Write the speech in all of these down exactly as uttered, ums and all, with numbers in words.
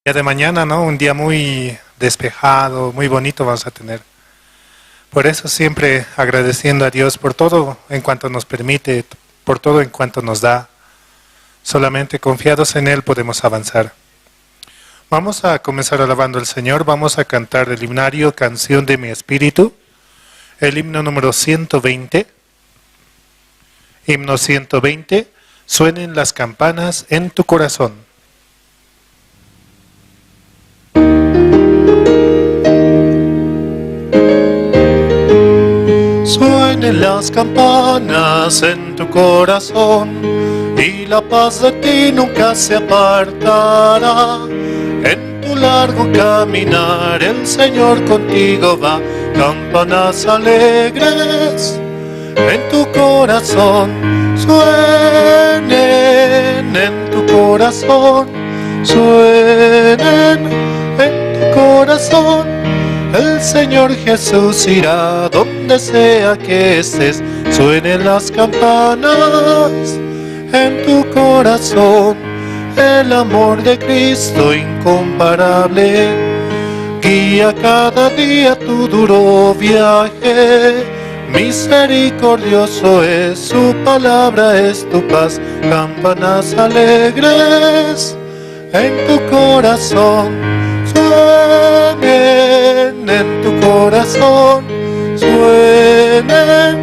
día de mañana, ¿no? Un día muy despejado, muy bonito vamos a tener. Por eso siempre agradeciendo a Dios por todo en cuanto nos permite, por todo en cuanto nos da. Solamente confiados en Él podemos avanzar. Vamos a comenzar alabando al Señor. Vamos a cantar el himnario Canción de mi Espíritu, el himno número ciento veinte. Himno ciento veinte. Suenen las campanas en tu corazón. Suenen las campanas en tu corazón y la paz de ti nunca se apartará. En tu largo caminar el Señor contigo va. Campanas alegres en tu corazón, suenen en tu corazón, suenen en tu corazón. El Señor Jesús irá donde sea que estés, suenen las campanas en tu corazón. El amor de Cristo incomparable guía cada día tu duro viaje. Misericordioso es, su palabra es tu paz. Campanas alegres en tu corazón, suenen en tu corazón, suenen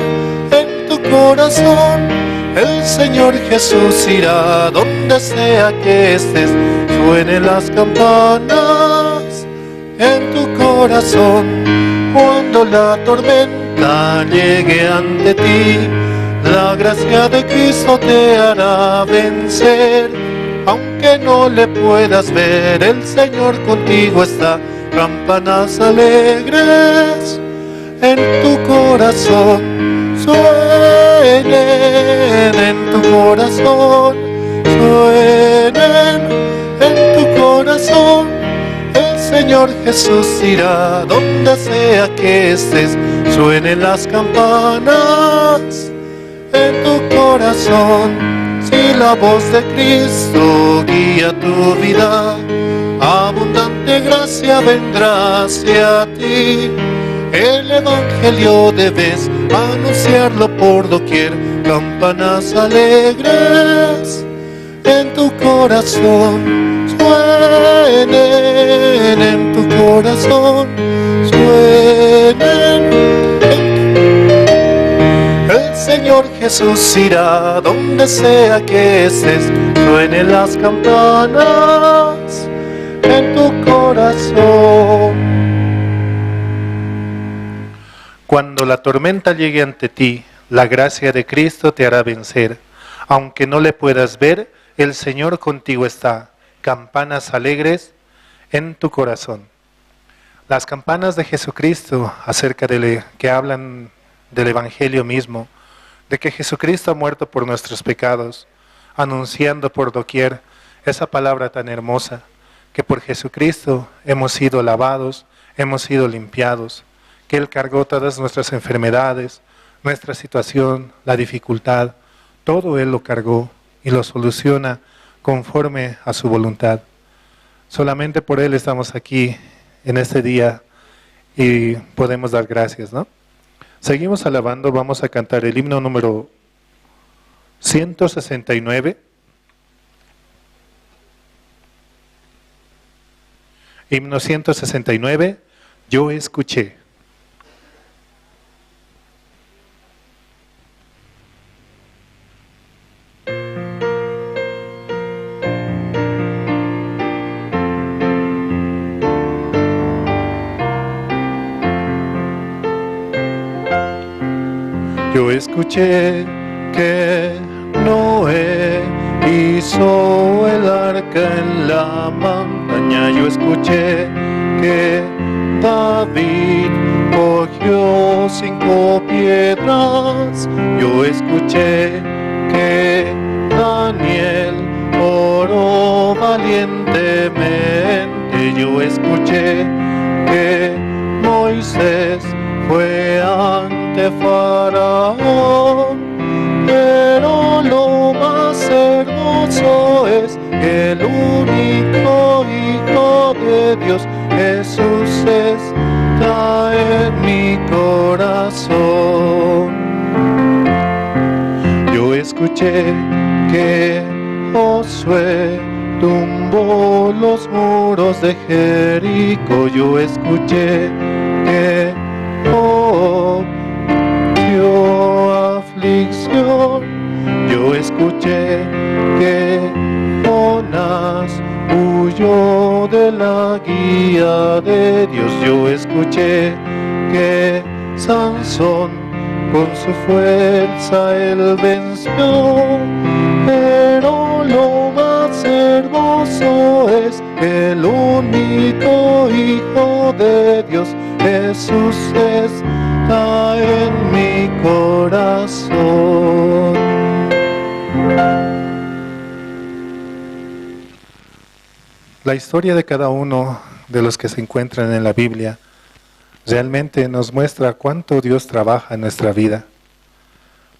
en tu corazón. El Señor Jesús irá donde sea que estés, suenen las campanas en tu corazón. Cuando la tormenta llegue ante ti, la gracia de Cristo te hará vencer. Aunque no le puedas ver, el Señor contigo está. Campanas alegres en tu corazón, suenen en tu corazón, suenen en tu corazón. El Señor Jesús irá donde sea que estés, suenen las campanas en tu corazón. Si la voz de Cristo guía tu vida, abundante gracia vendrá hacia ti. El evangelio debes anunciarlo por doquier. Campanas alegres en tu corazón, suenen en tu corazón, suenen en tu... El Señor Jesús irá donde sea que estés, suenen las campanas en tu corazón. Cuando la tormenta llegue ante ti, la gracia de Cristo te hará vencer. Aunque no le puedas ver, el Señor contigo está. Campanas alegres en tu corazón. Las campanas de Jesucristo, acerca de le-, que hablan del Evangelio mismo, de que Jesucristo ha muerto por nuestros pecados, anunciando por doquier esa palabra tan hermosa, que por Jesucristo hemos sido lavados, hemos sido limpiados, que Él cargó todas nuestras enfermedades, nuestra situación, la dificultad, todo Él lo cargó y lo soluciona conforme a su voluntad. Solamente por Él estamos aquí en este día y podemos dar gracias, ¿no? Seguimos alabando, vamos a cantar el himno número ciento sesenta y nueve. Himno ciento sesenta y nueve, Yo escuché. Yo escuché que Noé hizo el arca en la montaña. Yo escuché que David cogió cinco piedras. Yo escuché que Daniel oró valientemente. Yo escuché que Moisés fue ante Faraón, pero lo más hermoso es que el único hijo Jesús está en mi corazón. Yo escuché que Josué tumbó los muros de Jericó. Yo escuché que Job vio aflicción. Yo escuché que Jonás huyó de la guía de Dios. Yo escuché que Sansón con su fuerza él venció. Pero lo más hermoso es que el único Hijo de Dios, Jesús, está en mi corazón. La historia de cada uno de los que se encuentran en la Biblia realmente nos muestra cuánto Dios trabaja en nuestra vida.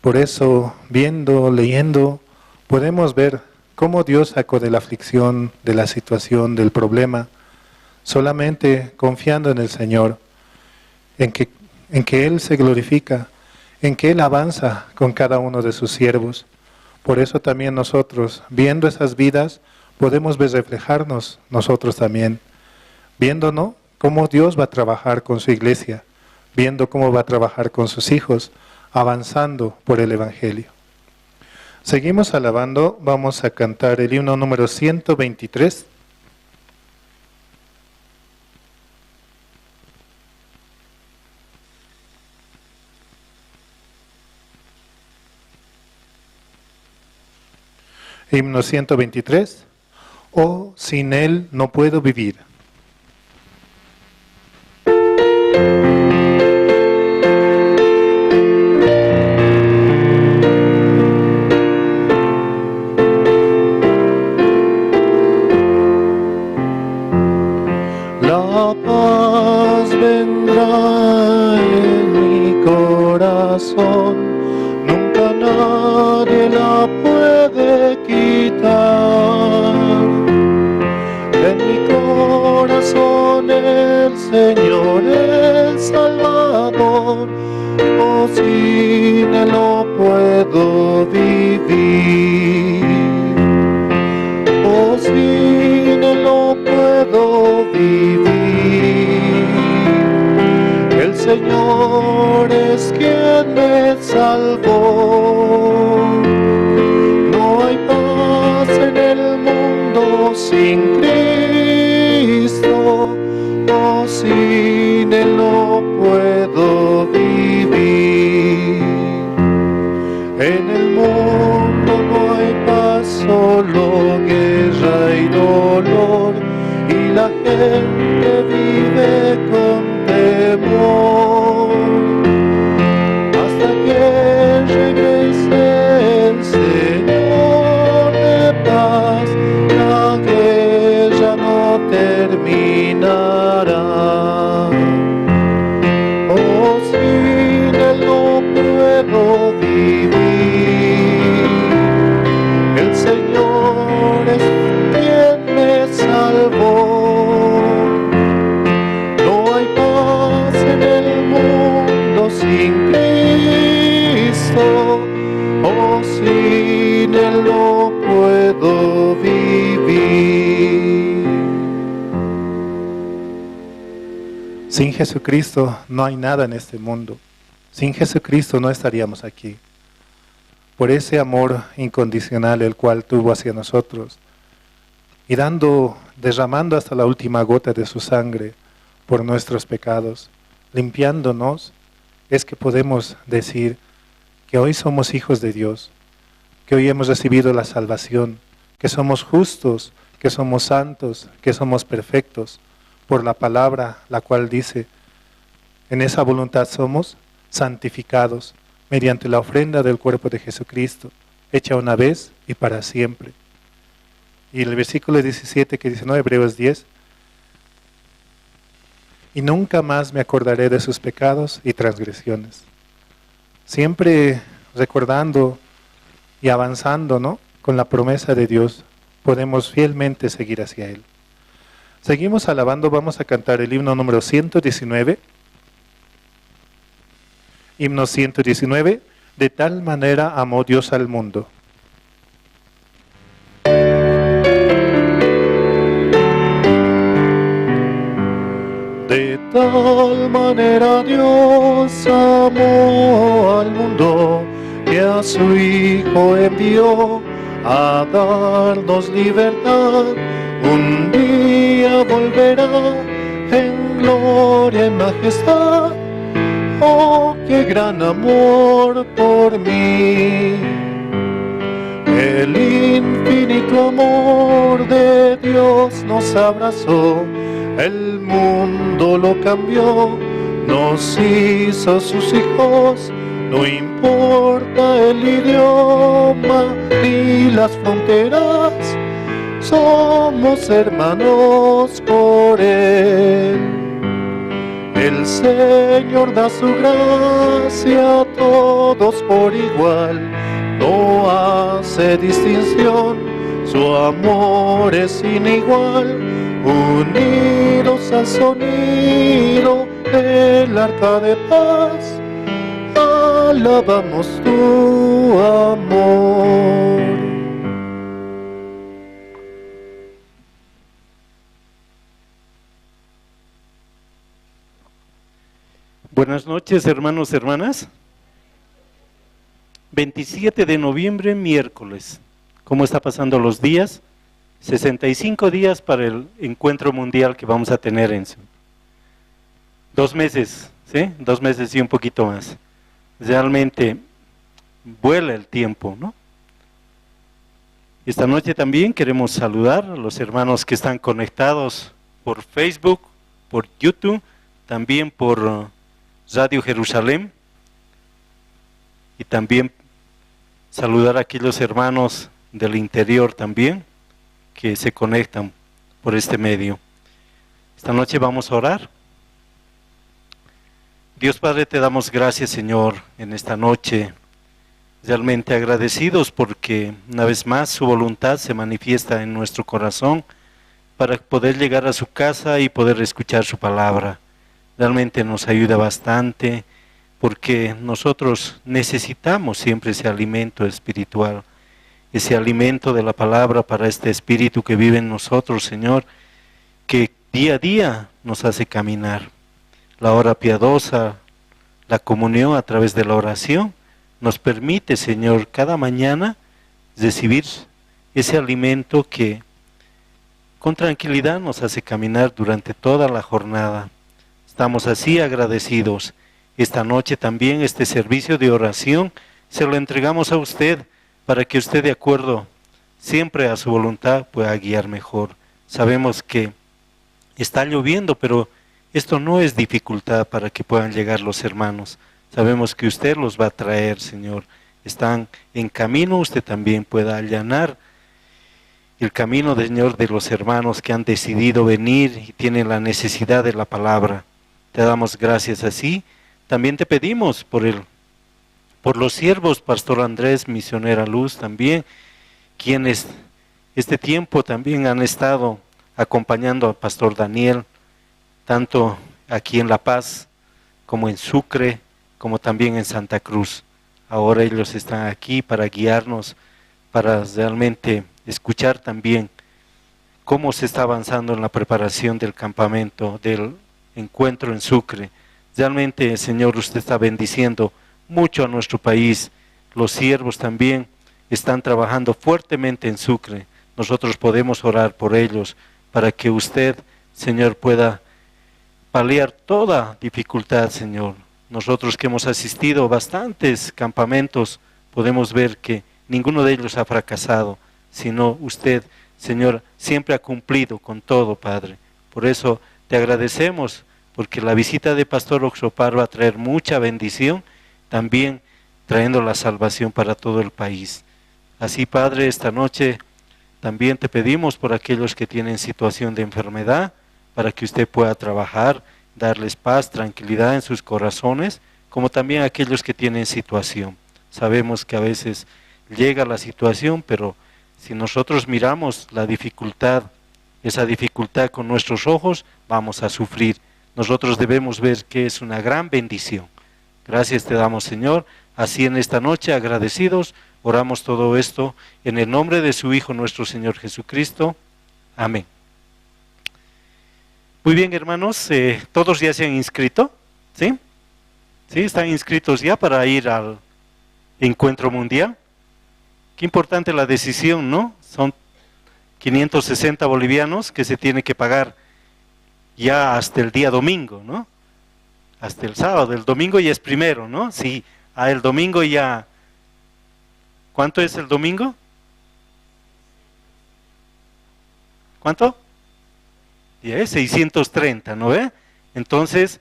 Por eso, viendo, leyendo, podemos ver cómo Dios sacó de la aflicción, de la situación, del problema, solamente confiando en el Señor, en que, en que Él se glorifica, en que Él avanza con cada uno de sus siervos. Por eso también nosotros, viendo esas vidas, podemos ver reflejarnos nosotros también, viéndonos cómo Dios va a trabajar con su iglesia, viendo cómo va a trabajar con sus hijos, avanzando por el Evangelio. Seguimos alabando, vamos a cantar el himno número ciento veintitrés. Himno ciento veintitrés. Oh, sin él no puedo vivir. La paz vendrá en mi corazón, nunca nadie la puede quitar. En mi corazón el Señor, el Salvador, oh, sin él no puedo vivir. Oh, sin él no puedo vivir. El Señor es quien me salvó. No hay paz en el mundo sin Cristo, oh, sin él no puedo vivir. En el mundo no hay paz, solo guerra y dolor, y la gente vive con temor. Hasta que regrese el Señor de paz, la guerra no terminará. Oh, sin él no puedo vivir. El Señor es quien me salvó. No hay paz en el mundo sin Cristo, oh, sin él no puedo vivir. Sin Jesucristo no hay nada en este mundo. Sin Jesucristo no estaríamos aquí. Por ese amor incondicional el cual tuvo hacia nosotros, y dando, derramando hasta la última gota de su sangre por nuestros pecados, limpiándonos, es que podemos decir que hoy somos hijos de Dios, que hoy hemos recibido la salvación, que somos justos, que somos santos, que somos perfectos, por la palabra, la cual dice: "En esa voluntad somos santificados mediante la ofrenda del cuerpo de Jesucristo, hecha una vez y para siempre". Y el versículo diecisiete que dice, ¿no? Hebreos diez: "Y nunca más me acordaré de sus pecados y transgresiones". Siempre recordando y avanzando, ¿no? Con la promesa de Dios, podemos fielmente seguir hacia Él. Seguimos alabando, vamos a cantar el himno número ciento diecinueve. Himno ciento diecinueve, De tal manera amó Dios al mundo. De tal manera Dios amó al mundo, que a su Hijo envió a darnos libertad. Un día volverá en gloria y majestad. Oh, qué gran amor por mí. El infinito amor de Dios nos abrazó, el mundo lo cambió, nos hizo sus hijos. No importa el idioma ni las fronteras, somos hermanos por Él. El Señor da su gracia a todos por igual, no hace distinción, su amor es sin igual. Unidos al sonido del arpa de paz, alabamos tu amor. Buenas noches, hermanos, hermanas. Veintisiete de noviembre, miércoles. ¿Cómo está pasando los días? Sesenta y cinco días para el encuentro mundial que vamos a tener en su-, dos meses, ¿sí? Dos meses y un poquito más. Realmente vuela el tiempo, ¿no? Esta noche también queremos saludar a los hermanos que están conectados por Facebook, por YouTube, también por, uh, Radio Jerusalén, y también saludar a aquellos hermanos del interior también que se conectan por este medio. Esta noche vamos a orar. Dios Padre, te damos gracias, Señor, en esta noche. Realmente agradecidos porque una vez más su voluntad se manifiesta en nuestro corazón para poder llegar a su casa y poder escuchar su palabra. Realmente nos ayuda bastante porque nosotros necesitamos siempre ese alimento espiritual, ese alimento de la palabra para este espíritu que vive en nosotros, Señor, que día a día nos hace caminar. La hora piadosa, la comunión a través de la oración, nos permite, Señor, cada mañana recibir ese alimento que con tranquilidad nos hace caminar durante toda la jornada. Estamos así agradecidos. Esta noche también este servicio de oración se lo entregamos a usted para que usted, de acuerdo siempre a su voluntad, pueda guiar mejor. Sabemos que está lloviendo, pero esto no es dificultad para que puedan llegar los hermanos. Sabemos que usted los va a traer, Señor. Están en camino, usted también pueda allanar el camino, Señor, de los hermanos que han decidido venir y tienen la necesidad de la palabra. Te damos gracias así. También te pedimos por el, por los siervos, Pastor Andrés, Misionera Luz también, quienes este tiempo también han estado acompañando al Pastor Daniel, tanto aquí en La Paz como en Sucre, como también en Santa Cruz. Ahora ellos están aquí para guiarnos, para realmente escuchar también cómo se está avanzando en la preparación del campamento, del encuentro en Sucre. Realmente, Señor, usted está bendiciendo mucho a nuestro país. Los siervos también están trabajando fuertemente en Sucre. Nosotros podemos orar por ellos para que usted, Señor, pueda paliar toda dificultad, Señor. Nosotros que hemos asistido a bastantes campamentos, podemos ver que ninguno de ellos ha fracasado, sino usted, Señor, siempre ha cumplido con todo, Padre. Por eso te agradecemos, porque la visita de Pastor Oxopar va a traer mucha bendición, también trayendo la salvación para todo el país. Así, Padre, esta noche también te pedimos por aquellos que tienen situación de enfermedad, para que usted pueda trabajar, darles paz, tranquilidad en sus corazones, como también a aquellos que tienen situación. Sabemos que a veces llega la situación, pero si nosotros miramos la dificultad esa dificultad con nuestros ojos, vamos a sufrir. Nosotros debemos ver que es una gran bendición. Gracias te damos, Señor. Así en esta noche, agradecidos, oramos todo esto en el nombre de su Hijo, nuestro Señor Jesucristo. Amén. Muy bien, hermanos, eh, todos ya se han inscrito, ¿sí? ¿Sí? ¿Están inscritos ya para ir al encuentro mundial? Qué importante la decisión, ¿no? Son quinientos sesenta bolivianos que se tiene que pagar ya hasta el día domingo, ¿no? Hasta el sábado, el domingo ya es primero, ¿no? Sí, a el domingo ya. ¿Cuánto es el domingo? ¿Cuánto? Ya es seiscientos treinta, ¿no ve? Entonces,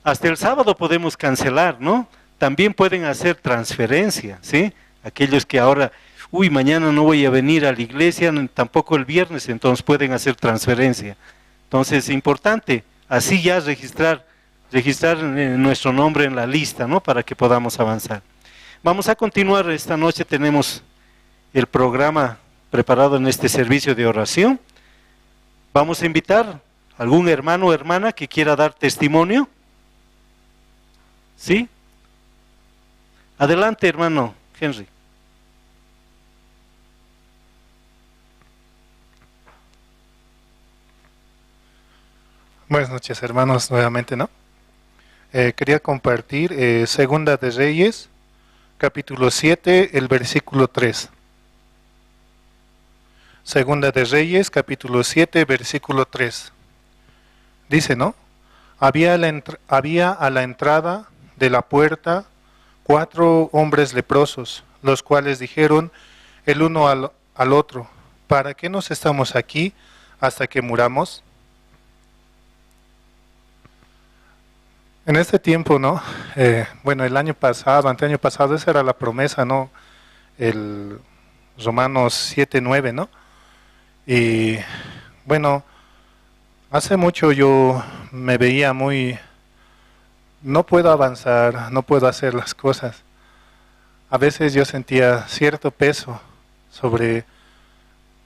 hasta el sábado podemos cancelar, ¿no? También pueden hacer transferencia, ¿sí? Aquellos que ahora, uy, mañana no voy a venir a la iglesia, n-, tampoco el viernes, entonces pueden hacer transferencia. Entonces, importante, así ya registrar, registrar, eh, nuestro nombre en la lista, ¿no? Para que podamos avanzar. Vamos a continuar, esta noche tenemos el programa preparado en este servicio de oración. Vamos a invitar algún hermano o hermana que quiera dar testimonio. ¿Sí? Adelante, hermano Henry. Buenas noches, hermanos, nuevamente, ¿no? Eh, quería compartir, eh, Segunda de Reyes, capítulo siete, el versículo tres. Segunda de Reyes, capítulo siete, versículo tres. Dice, ¿no? Había la entr-, había a la entrada de la puerta cuatro hombres leprosos, los cuales dijeron el uno al, al otro: "¿Para qué nos estamos aquí hasta que muramos?". En este tiempo, ¿no? Eh, bueno, el año pasado, anteaño pasado, esa era la promesa, ¿no? El Romanos siete nueve, ¿no? Y, bueno, hace mucho yo me veía muy, no puedo avanzar, no puedo hacer las cosas. A veces yo sentía cierto peso sobre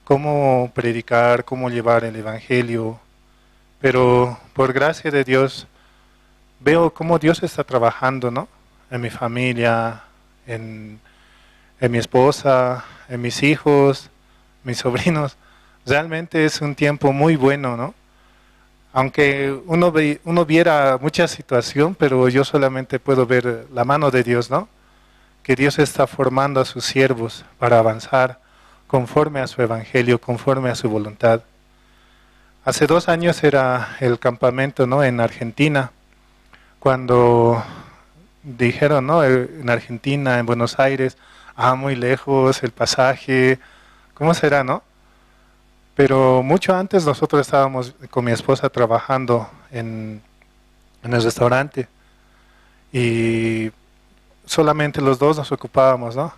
cómo predicar, cómo llevar el evangelio, pero por gracia de Dios veo cómo Dios está trabajando, ¿no? En mi familia, en, en mi esposa, en mis hijos, mis sobrinos. Realmente es un tiempo muy bueno, ¿no? Aunque uno ve-, uno viera mucha situación, pero yo solamente puedo ver la mano de Dios, ¿no? Que Dios está formando a sus siervos para avanzar conforme a su evangelio, conforme a su voluntad. Hace dos años era el campamento, ¿no? En Argentina, cuando dijeron, ¿no? Eh, en Argentina, en Buenos Aires, ah, muy lejos, el pasaje, ¿cómo será, no? Pero mucho antes nosotros estábamos con mi esposa trabajando en, en el restaurante y solamente los dos nos ocupábamos, ¿no?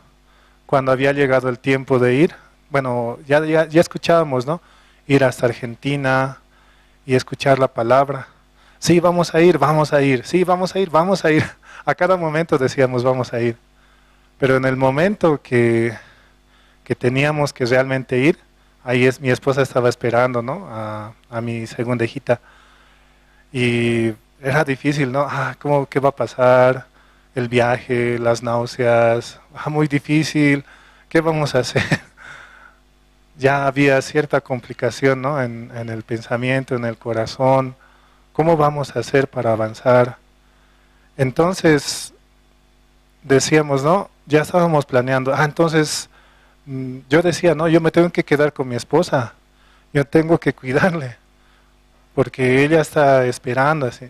Cuando había llegado el tiempo de ir, bueno, ya, ya, ya escuchábamos, ¿no? Ir hasta Argentina y escuchar la palabra. "Sí, vamos a ir, vamos a ir, sí, vamos a ir, vamos a ir". A cada momento decíamos: "Vamos a ir". Pero en el momento que, que teníamos que realmente ir, ahí es, mi esposa estaba esperando, ¿no? A, a mi segunda hijita. Y era difícil, ¿no? Ah, ¿cómo, qué va a pasar? El viaje, las náuseas, ah, muy difícil, ¿qué vamos a hacer? Ya había cierta complicación, ¿no? En, en el pensamiento, en el corazón, ¿cómo vamos a hacer para avanzar? Entonces, decíamos, ¿no? Ya estábamos planeando. Ah, entonces, mm, yo decía, "No, yo me tengo que quedar con mi esposa, yo tengo que cuidarle, porque ella está esperando", así.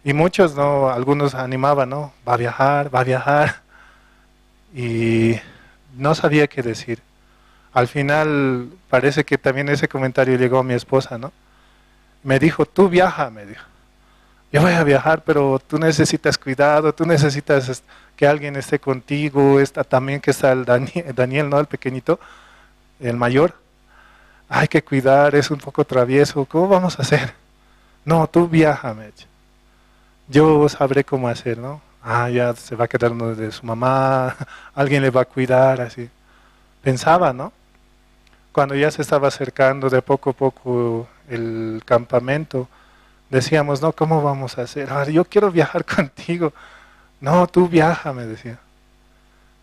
Y muchos, ¿no? Algunos animaban, ¿no? "Va a viajar, va a viajar". Y no sabía qué decir. Al final, parece que también ese comentario llegó a mi esposa, ¿no? Me dijo: "Tú viaja", me dijo. "Yo voy a viajar, pero tú necesitas cuidado, tú necesitas, est-, que alguien esté contigo, está, también que está el Dani-, Daniel, ¿no? El pequeñito, el mayor. Hay que cuidar, es un poco travieso, ¿cómo vamos a hacer?". "No, tú viaja", me dice. "Yo sabré cómo hacer, ¿no?". "Ah, ya se va a quedar uno de su mamá, alguien le va a cuidar", así. Pensaba, ¿no? cuando ya se estaba acercando de poco a poco el campamento, decíamos: "No, ¿cómo vamos a hacer? Ahora yo quiero viajar contigo". "No, tú viaja", me decía.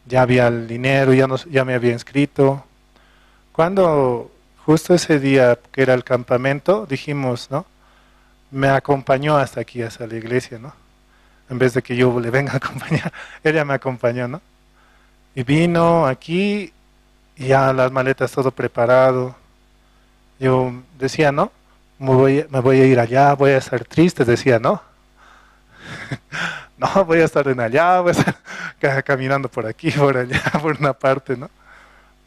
Ya había el dinero, ya, nos, ya me había inscrito. Cuando justo ese día que era el campamento, dijimos, ¿no? Me acompañó hasta aquí, hasta la iglesia, ¿no? En vez de que yo le venga a acompañar, ella me acompañó, ¿no? Y vino aquí, y ya las maletas, todo preparado. Yo decía: "No, me voy, me voy a ir allá, voy a estar triste", decía, ¿no? "No, voy a estar en allá, voy a estar ca- caminando por aquí, por allá, por una parte, ¿no?".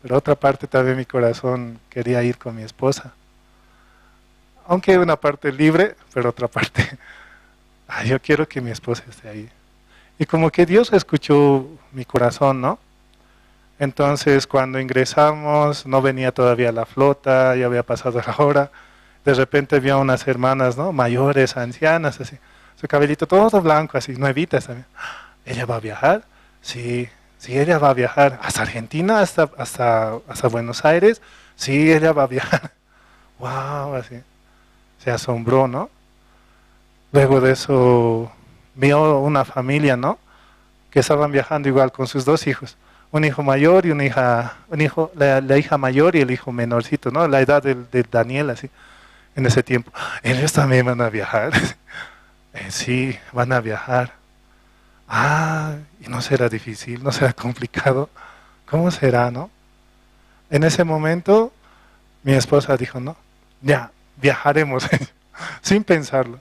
Pero otra parte también mi corazón quería ir con mi esposa. Aunque una parte libre, pero otra parte, "Ay, yo quiero que mi esposa esté ahí". Y como que Dios escuchó mi corazón, ¿no? Entonces, cuando ingresamos, no venía todavía la flota, ya había pasado la hora. De repente vi a unas hermanas, ¿no? Mayores, ancianas, así. Su cabellito todo blanco, así, nuevitas también. "¿Ella va a viajar?". "Sí, sí, ella va a viajar. ¿Hasta Argentina? ¿Hasta, hasta, hasta Buenos Aires?". "Sí, ella va a viajar". "Wow", así. Se asombró, ¿no? Luego de eso, vio una familia, ¿no? Que estaban viajando igual con sus dos hijos. Un hijo mayor y una hija, un hijo, la, la hija mayor y el hijo menorcito, ¿no? La edad del, del Daniel, así, en ese tiempo. "Ellos también van a viajar". "Eh, sí, van a viajar". "Ah, ¿y no será difícil? ¿No será complicado? ¿Cómo será, no?". En ese momento, mi esposa dijo: "No, ya, viajaremos", sin pensarlo.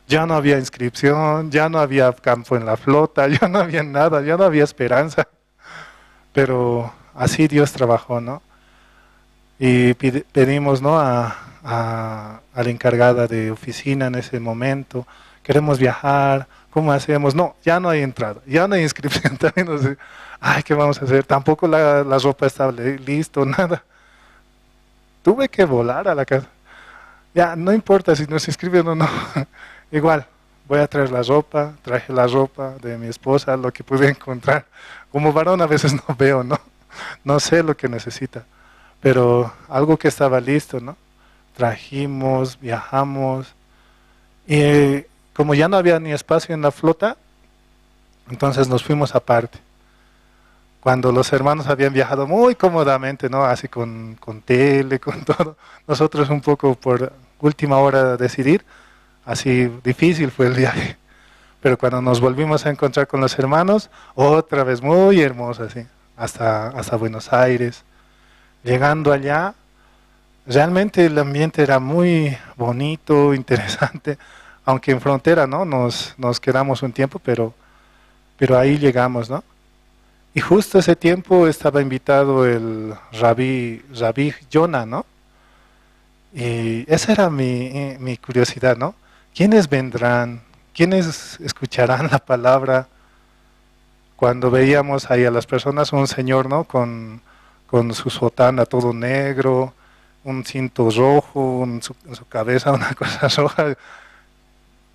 Ya no había inscripción, ya no había campo en la flota, ya no había nada, ya no había esperanza. Pero así Dios trabajó, ¿no? Y pide- pedimos, ¿no? A, a- a la encargada de oficina en ese momento: "Queremos viajar, ¿cómo hacemos?". "No, ya no hay entrada, ya no hay inscripción". También nos dice: "Ay, ¿qué vamos a hacer? Tampoco la, la ropa está li- listo, nada". Tuve que volar a la casa. "Ya, no importa si nos inscriben o no". "Igual, voy a traer la ropa". Traje la ropa de mi esposa, lo que pude encontrar. Como varón a veces no veo, ¿no? No sé lo que necesita. Pero algo que estaba listo, ¿no? Trajimos, viajamos. Y eh, como ya no había ni espacio en la flota, entonces nos fuimos aparte. Cuando los hermanos habían viajado muy cómodamente, ¿no? Así con, con tele, con todo. Nosotros un poco por última hora decidir, así difícil fue el viaje. Pero cuando nos volvimos a encontrar con los hermanos, otra vez muy hermoso, así, hasta, hasta Buenos Aires. Llegando allá, realmente el ambiente era muy bonito, interesante, aunque en frontera, ¿no? Nos, nos quedamos un tiempo, pero, pero ahí llegamos, ¿no? Y justo ese tiempo estaba invitado el rabí, rabí Jonah, ¿no? Y esa era mi, mi curiosidad, ¿no? ¿Quiénes vendrán? ¿Quiénes escucharán la palabra? Cuando veíamos ahí a las personas, un señor, ¿no? Con, con su sotana todo negro, un cinto rojo, un- su, en su cabeza una cosa roja.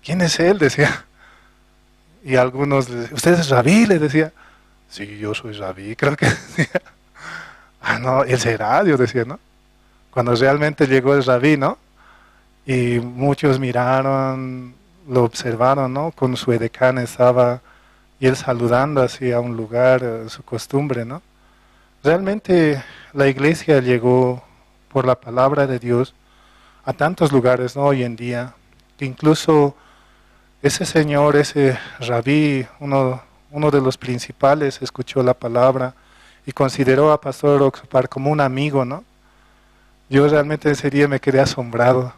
¿Quién es él?, decía. Y algunos, le- "¿Usted es rabí?", le decía. "Sí, yo soy rabí", creo que decía. "Ah, no, él será", yo decía, ¿no? Cuando realmente llegó el rabí, ¿no? Y muchos miraron, lo observaron, ¿no? Con su edecán estaba, y él saludando así a un lugar, eh, su costumbre, ¿no? Realmente la iglesia llegó por la palabra de Dios a tantos lugares, ¿no? Hoy en día, que incluso ese señor, ese rabí, uno, uno de los principales, escuchó la palabra y consideró a Pastor Oxopar como un amigo, ¿no? Yo realmente ese día me quedé asombrado.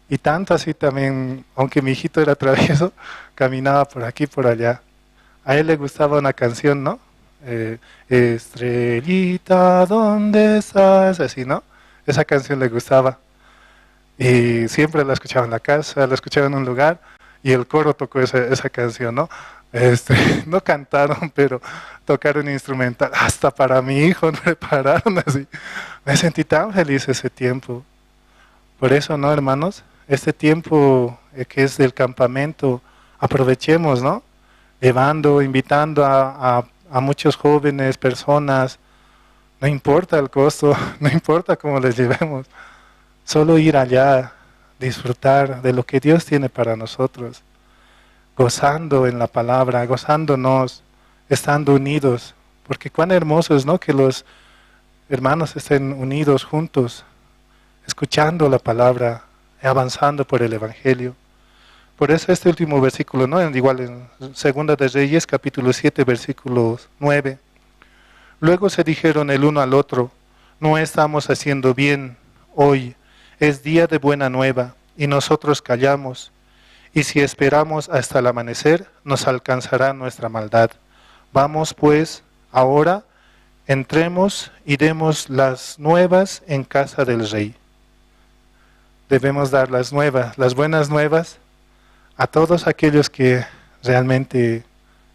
Y tanto así también, aunque mi hijito era travieso, caminaba por aquí, por allá. A él le gustaba una canción, ¿no? Eh, "Estrellita, ¿dónde estás?", así, ¿no? Esa canción le gustaba. Y siempre la escuchaba en la casa, la escuchaba en un lugar, y el coro tocó esa, esa canción, ¿no? Este, no cantaron, pero tocaron instrumental. Hasta para mi hijo prepararon así. Me sentí tan feliz ese tiempo. Por eso, ¿no, hermanos? Este tiempo, eh, que es del campamento, aprovechemos, ¿no? Llevando, invitando a, a- a muchos jóvenes, personas, No importa el costo, no importa cómo le llevemos, solo ir allá, disfrutar de lo que Dios tiene para nosotros, gozando en la palabra, gozándonos, estando unidos, porque cuán hermoso es, ¿no? Que los hermanos estén unidos juntos, escuchando la palabra, avanzando por el evangelio. Por eso este último versículo, ¿no? En, igual en Segunda de Reyes, capítulo siete, versículo nueve. Luego se dijeron el uno al otro: "No estamos haciendo bien hoy, es día de buena nueva, y nosotros callamos, y si esperamos hasta el amanecer, nos alcanzará nuestra maldad. Vamos, pues, ahora, entremos y demos las nuevas en casa del rey". Debemos dar las nuevas, las buenas nuevas, a todos aquellos que realmente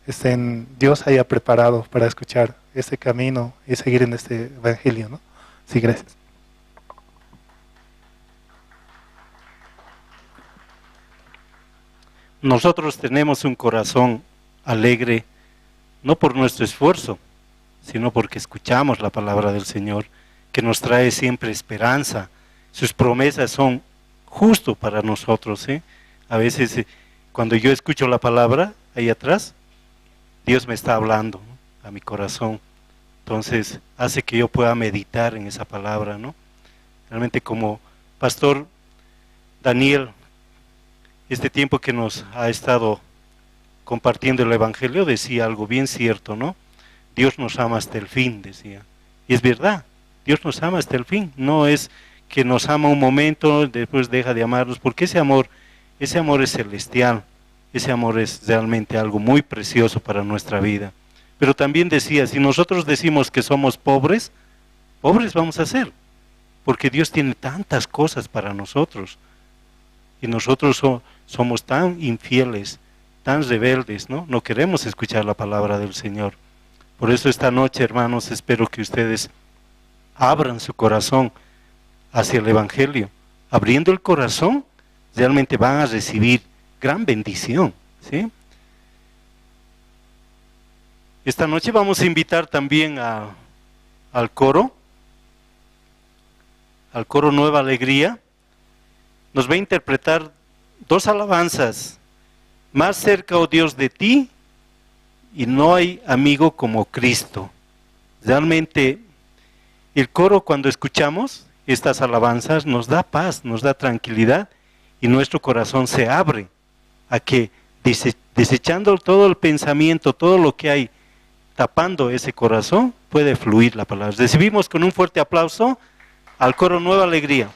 estén, Dios haya preparado para escuchar este camino y seguir en este evangelio, ¿no? Sí, gracias. Nosotros tenemos un corazón alegre, no por nuestro esfuerzo, sino porque escuchamos la palabra del Señor, que nos trae siempre esperanza. Sus promesas son justo para nosotros, ¿eh? A veces, eh, cuando yo escucho la palabra ahí atrás, Dios me está hablando, ¿no? A mi corazón. Entonces, hace que yo pueda meditar en esa palabra, ¿no? Realmente, como pastor Daniel, este tiempo que nos ha estado compartiendo el evangelio, decía algo bien cierto, ¿no? "Dios nos ama hasta el fin", decía. Y es verdad, Dios nos ama hasta el fin. No es que nos ama un momento, después deja de amarnos, porque ese amor, ese amor es celestial, ese amor es realmente algo muy precioso para nuestra vida. Pero también decía, si nosotros decimos que somos pobres, pobres vamos a ser, porque Dios tiene tantas cosas para nosotros. Y nosotros so-, somos tan infieles, tan rebeldes, ¿no? No queremos escuchar la palabra del Señor. Por eso esta noche, hermanos, espero que ustedes abran su corazón hacia el evangelio. Abriendo el corazón, realmente van a recibir gran bendición, ¿sí? Esta noche vamos a invitar también a, al coro, al coro Nueva Alegría. Nos va a interpretar dos alabanzas: "Más cerca, oh Dios, de ti", y "No hay amigo como Cristo". Realmente, el coro, cuando escuchamos estas alabanzas, nos da paz, nos da tranquilidad, y nuestro corazón se abre a que, dese-, desechando todo el pensamiento, todo lo que hay tapando ese corazón, puede fluir la palabra. Recibimos con un fuerte aplauso al coro Nueva Alegría.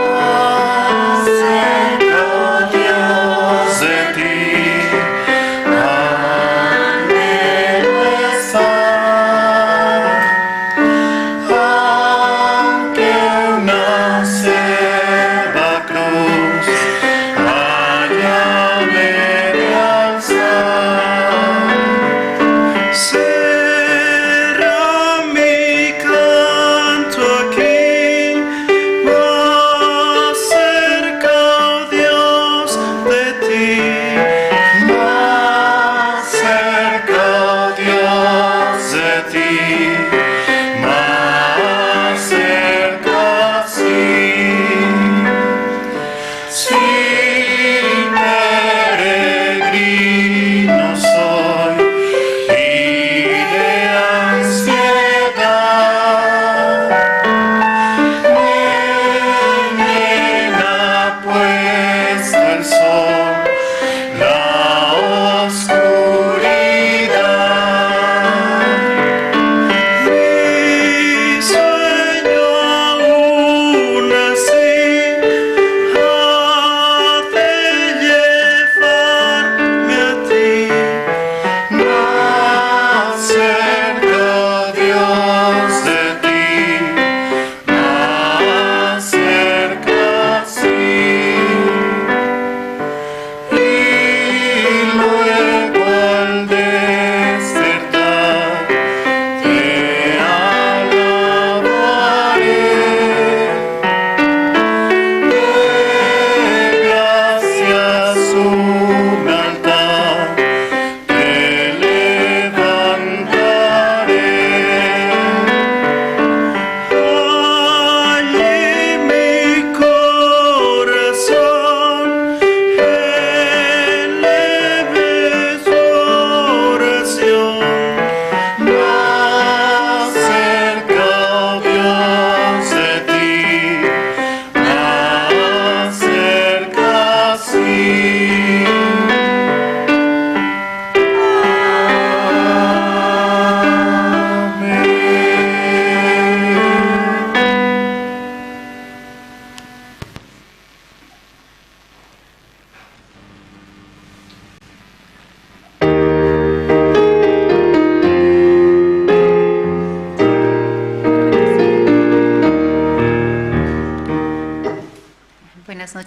Más cerca, oh Dios, de ti, anhelo estar, aunque una acerba cruz haya de alzar. Será mi canto aquí, más cerca, oh Dios, de ti, más cerca, oh Dios, de ti, más cerca, sí. Si peregrino soy y de ansiedad me llena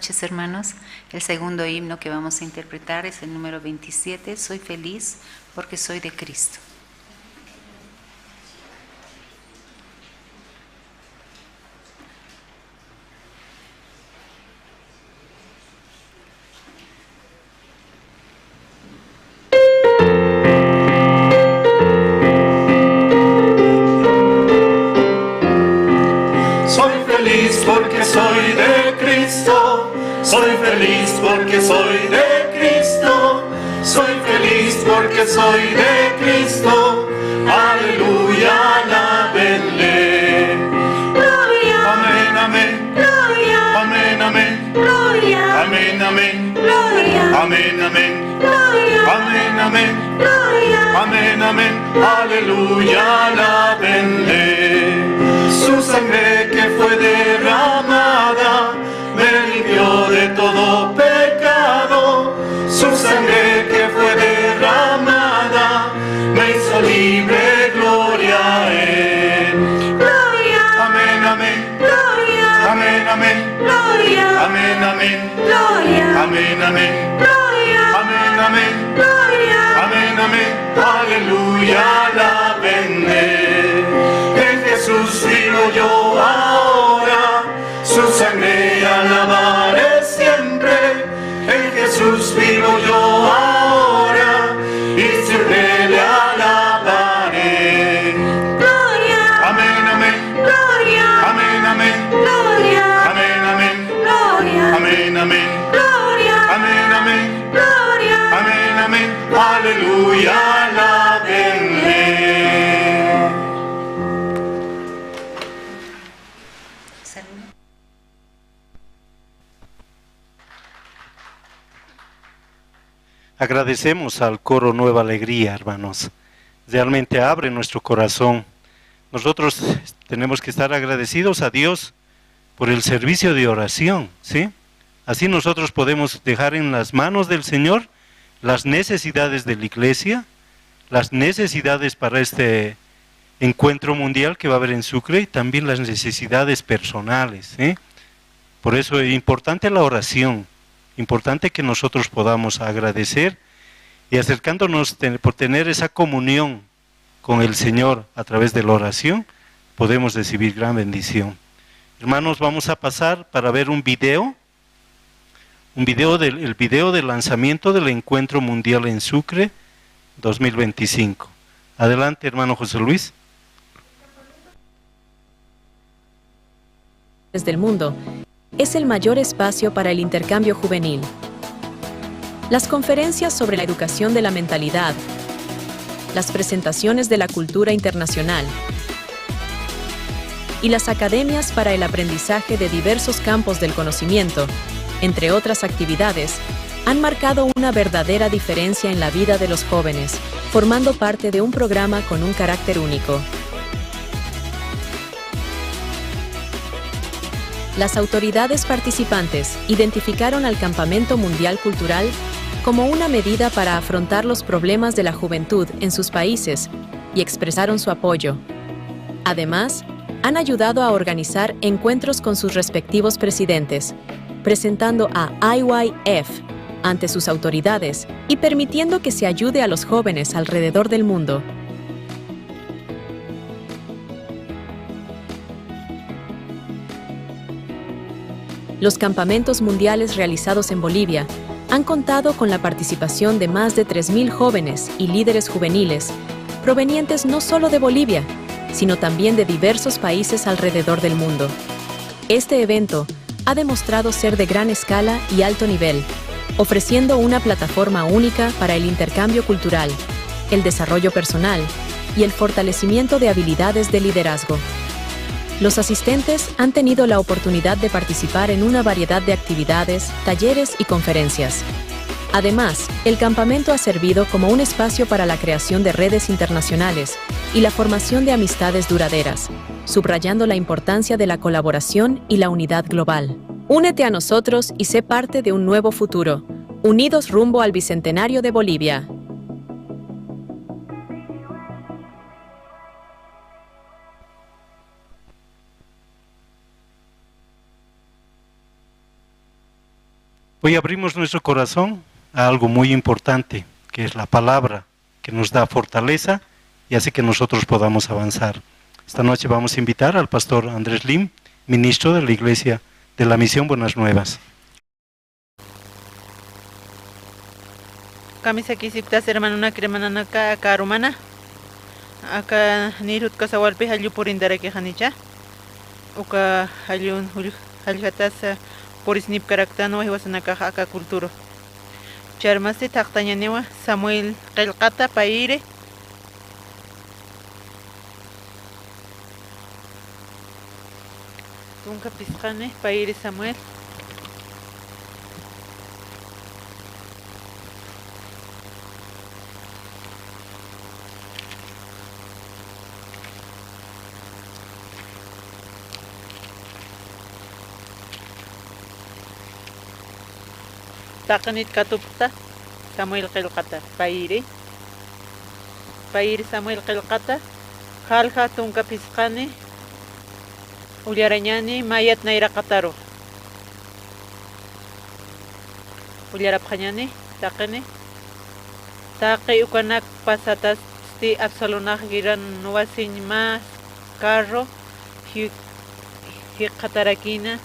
Noches, hermanos. El segundo himno que vamos a interpretar es el número veintisiete, Soy feliz porque soy de Cristo. Soy feliz porque soy de Cristo, soy feliz porque soy de Cristo, soy feliz porque soy de Cristo, aleluya, alábenle. Gloria. Amén, amén. Gloria. Amén, amén. Gloria. Amén, amén. Gloria. Gloria. Amén, amén. Gloria. Amén, amén. Aleluya, alábenle. Su sangre que fue derramada me limpió de todo pecado. Su sangre que fue derramada me hizo libre, gloria a Él. Gloria. Amén, amén. Gloria. Amén, amén. Gloria. Amén, amén. Gloria. Amén, amén. Gloria. Amén, amén. Gloria. Amén, amén. Aleluya, alábenle. En Jesús vivo yo ahora, su sangre alabaré siempre. En Jesús vivo yo ahora, y siempre le alabaré. Gloria. Amén, amén. Gloria. Amén, amén. Gloria. Amén, amén. Gloria. Amén, amén. Gloria. Amén, amén. Gloria. Amén, amén. Aleluya, alábenle. Agradecemos al coro Nueva Alegría, hermanos. Realmente abre nuestro corazón. Nosotros tenemos que estar agradecidos a Dios por el servicio de oración, ¿sí? Así nosotros podemos dejar en las manos del Señor las necesidades de la iglesia, las necesidades para este encuentro mundial que va a haber en Sucre y también las necesidades personales, ¿sí? Por eso es importante la oración, importante que nosotros podamos agradecer y acercándonos ten-, por tener esa comunión con el Señor a través de la oración, podemos recibir gran bendición. Hermanos, vamos a pasar para ver un video, un video del, el video de lanzamiento del Encuentro Mundial en Sucre dos mil veinticinco. Adelante, hermano José Luis. Del mundo, es el mayor espacio para el intercambio juvenil. Las conferencias sobre la educación de la mentalidad, las presentaciones de la cultura internacional y las academias para el aprendizaje de diversos campos del conocimiento, entre otras actividades, han marcado una verdadera diferencia en la vida de los jóvenes, formando parte de un programa con un carácter único. Las autoridades participantes identificaron al Campamento Mundial Cultural como una medida para afrontar los problemas de la juventud en sus países y expresaron su apoyo. Además, han ayudado a organizar encuentros con sus respectivos presidentes, presentando a I Y F ante sus autoridades y permitiendo que se ayude a los jóvenes alrededor del mundo. Los campamentos mundiales realizados en Bolivia han contado con la participación de más de tres mil jóvenes y líderes juveniles provenientes no solo de Bolivia, sino también de diversos países alrededor del mundo. Este evento ha demostrado ser de gran escala y alto nivel, ofreciendo una plataforma única para el intercambio cultural, el desarrollo personal y el fortalecimiento de habilidades de liderazgo. Los asistentes han tenido la oportunidad de participar en una variedad de actividades, talleres y conferencias. Además, el campamento ha servido como un espacio para la creación de redes internacionales y la formación de amistades duraderas, subrayando la importancia de la colaboración y la unidad global. Únete a nosotros y sé parte de un nuevo futuro. Unidos rumbo al Bicentenario de Bolivia. Hoy abrimos nuestro corazón a algo muy importante, que es la palabra, que nos da fortaleza y hace que nosotros podamos avanzar. Esta noche vamos a invitar al pastor Andrés Lim, ministro de la Iglesia de la Misión Buenas Nuevas. Kamisakisiptas hermanunaka, hermananaka, aka arumana. Aka nïr jutkasawalpi jallu purintarakixanicha. Uka jallun jull-, jalljatas purisnipkaraktanwa jiwasanakaxa aka culturu. Charmasti thaqtañaniwa Samuel Qillqata payiri. Tunka phisqani payiri Samuel. Taqinit katupxta Samuel Qillqata payiri. Payiri Samuel Qillqata, jalja tunka phisqani ullarañani mayat nayraqataru. Ullarapxañani, taqini. Taqi ukanak pasatasti Absalonax guerran wasiñ mä carro ji-, jikxatarakïna,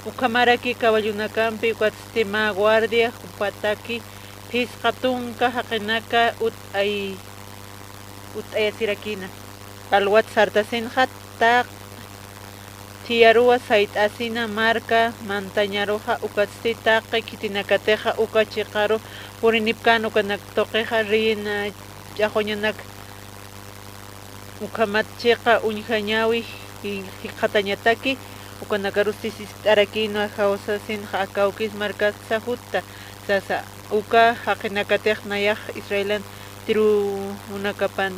ukhamaraki caballonakampi, ukatsti mä guardia jupataki phisqa tunka jaqinaka ut'ay-, ut'ayasirakïna. Alwat sartasinxa taq thiyaruwa sayt'asina marka mantañaruxa, ukatsti taqi khitinakatixa uka chiqaru purinipkän ukanak tuqixa reyna ch'axwañanak. Ukhamat chiqa uñjañäwi ji-, jikxatañataki, ukanakarusti sist'arakïnwa jawsasinxa aka awkis markatsa jutta sasa. Uka jaqinakatix nayax Israelan tiruwinakapan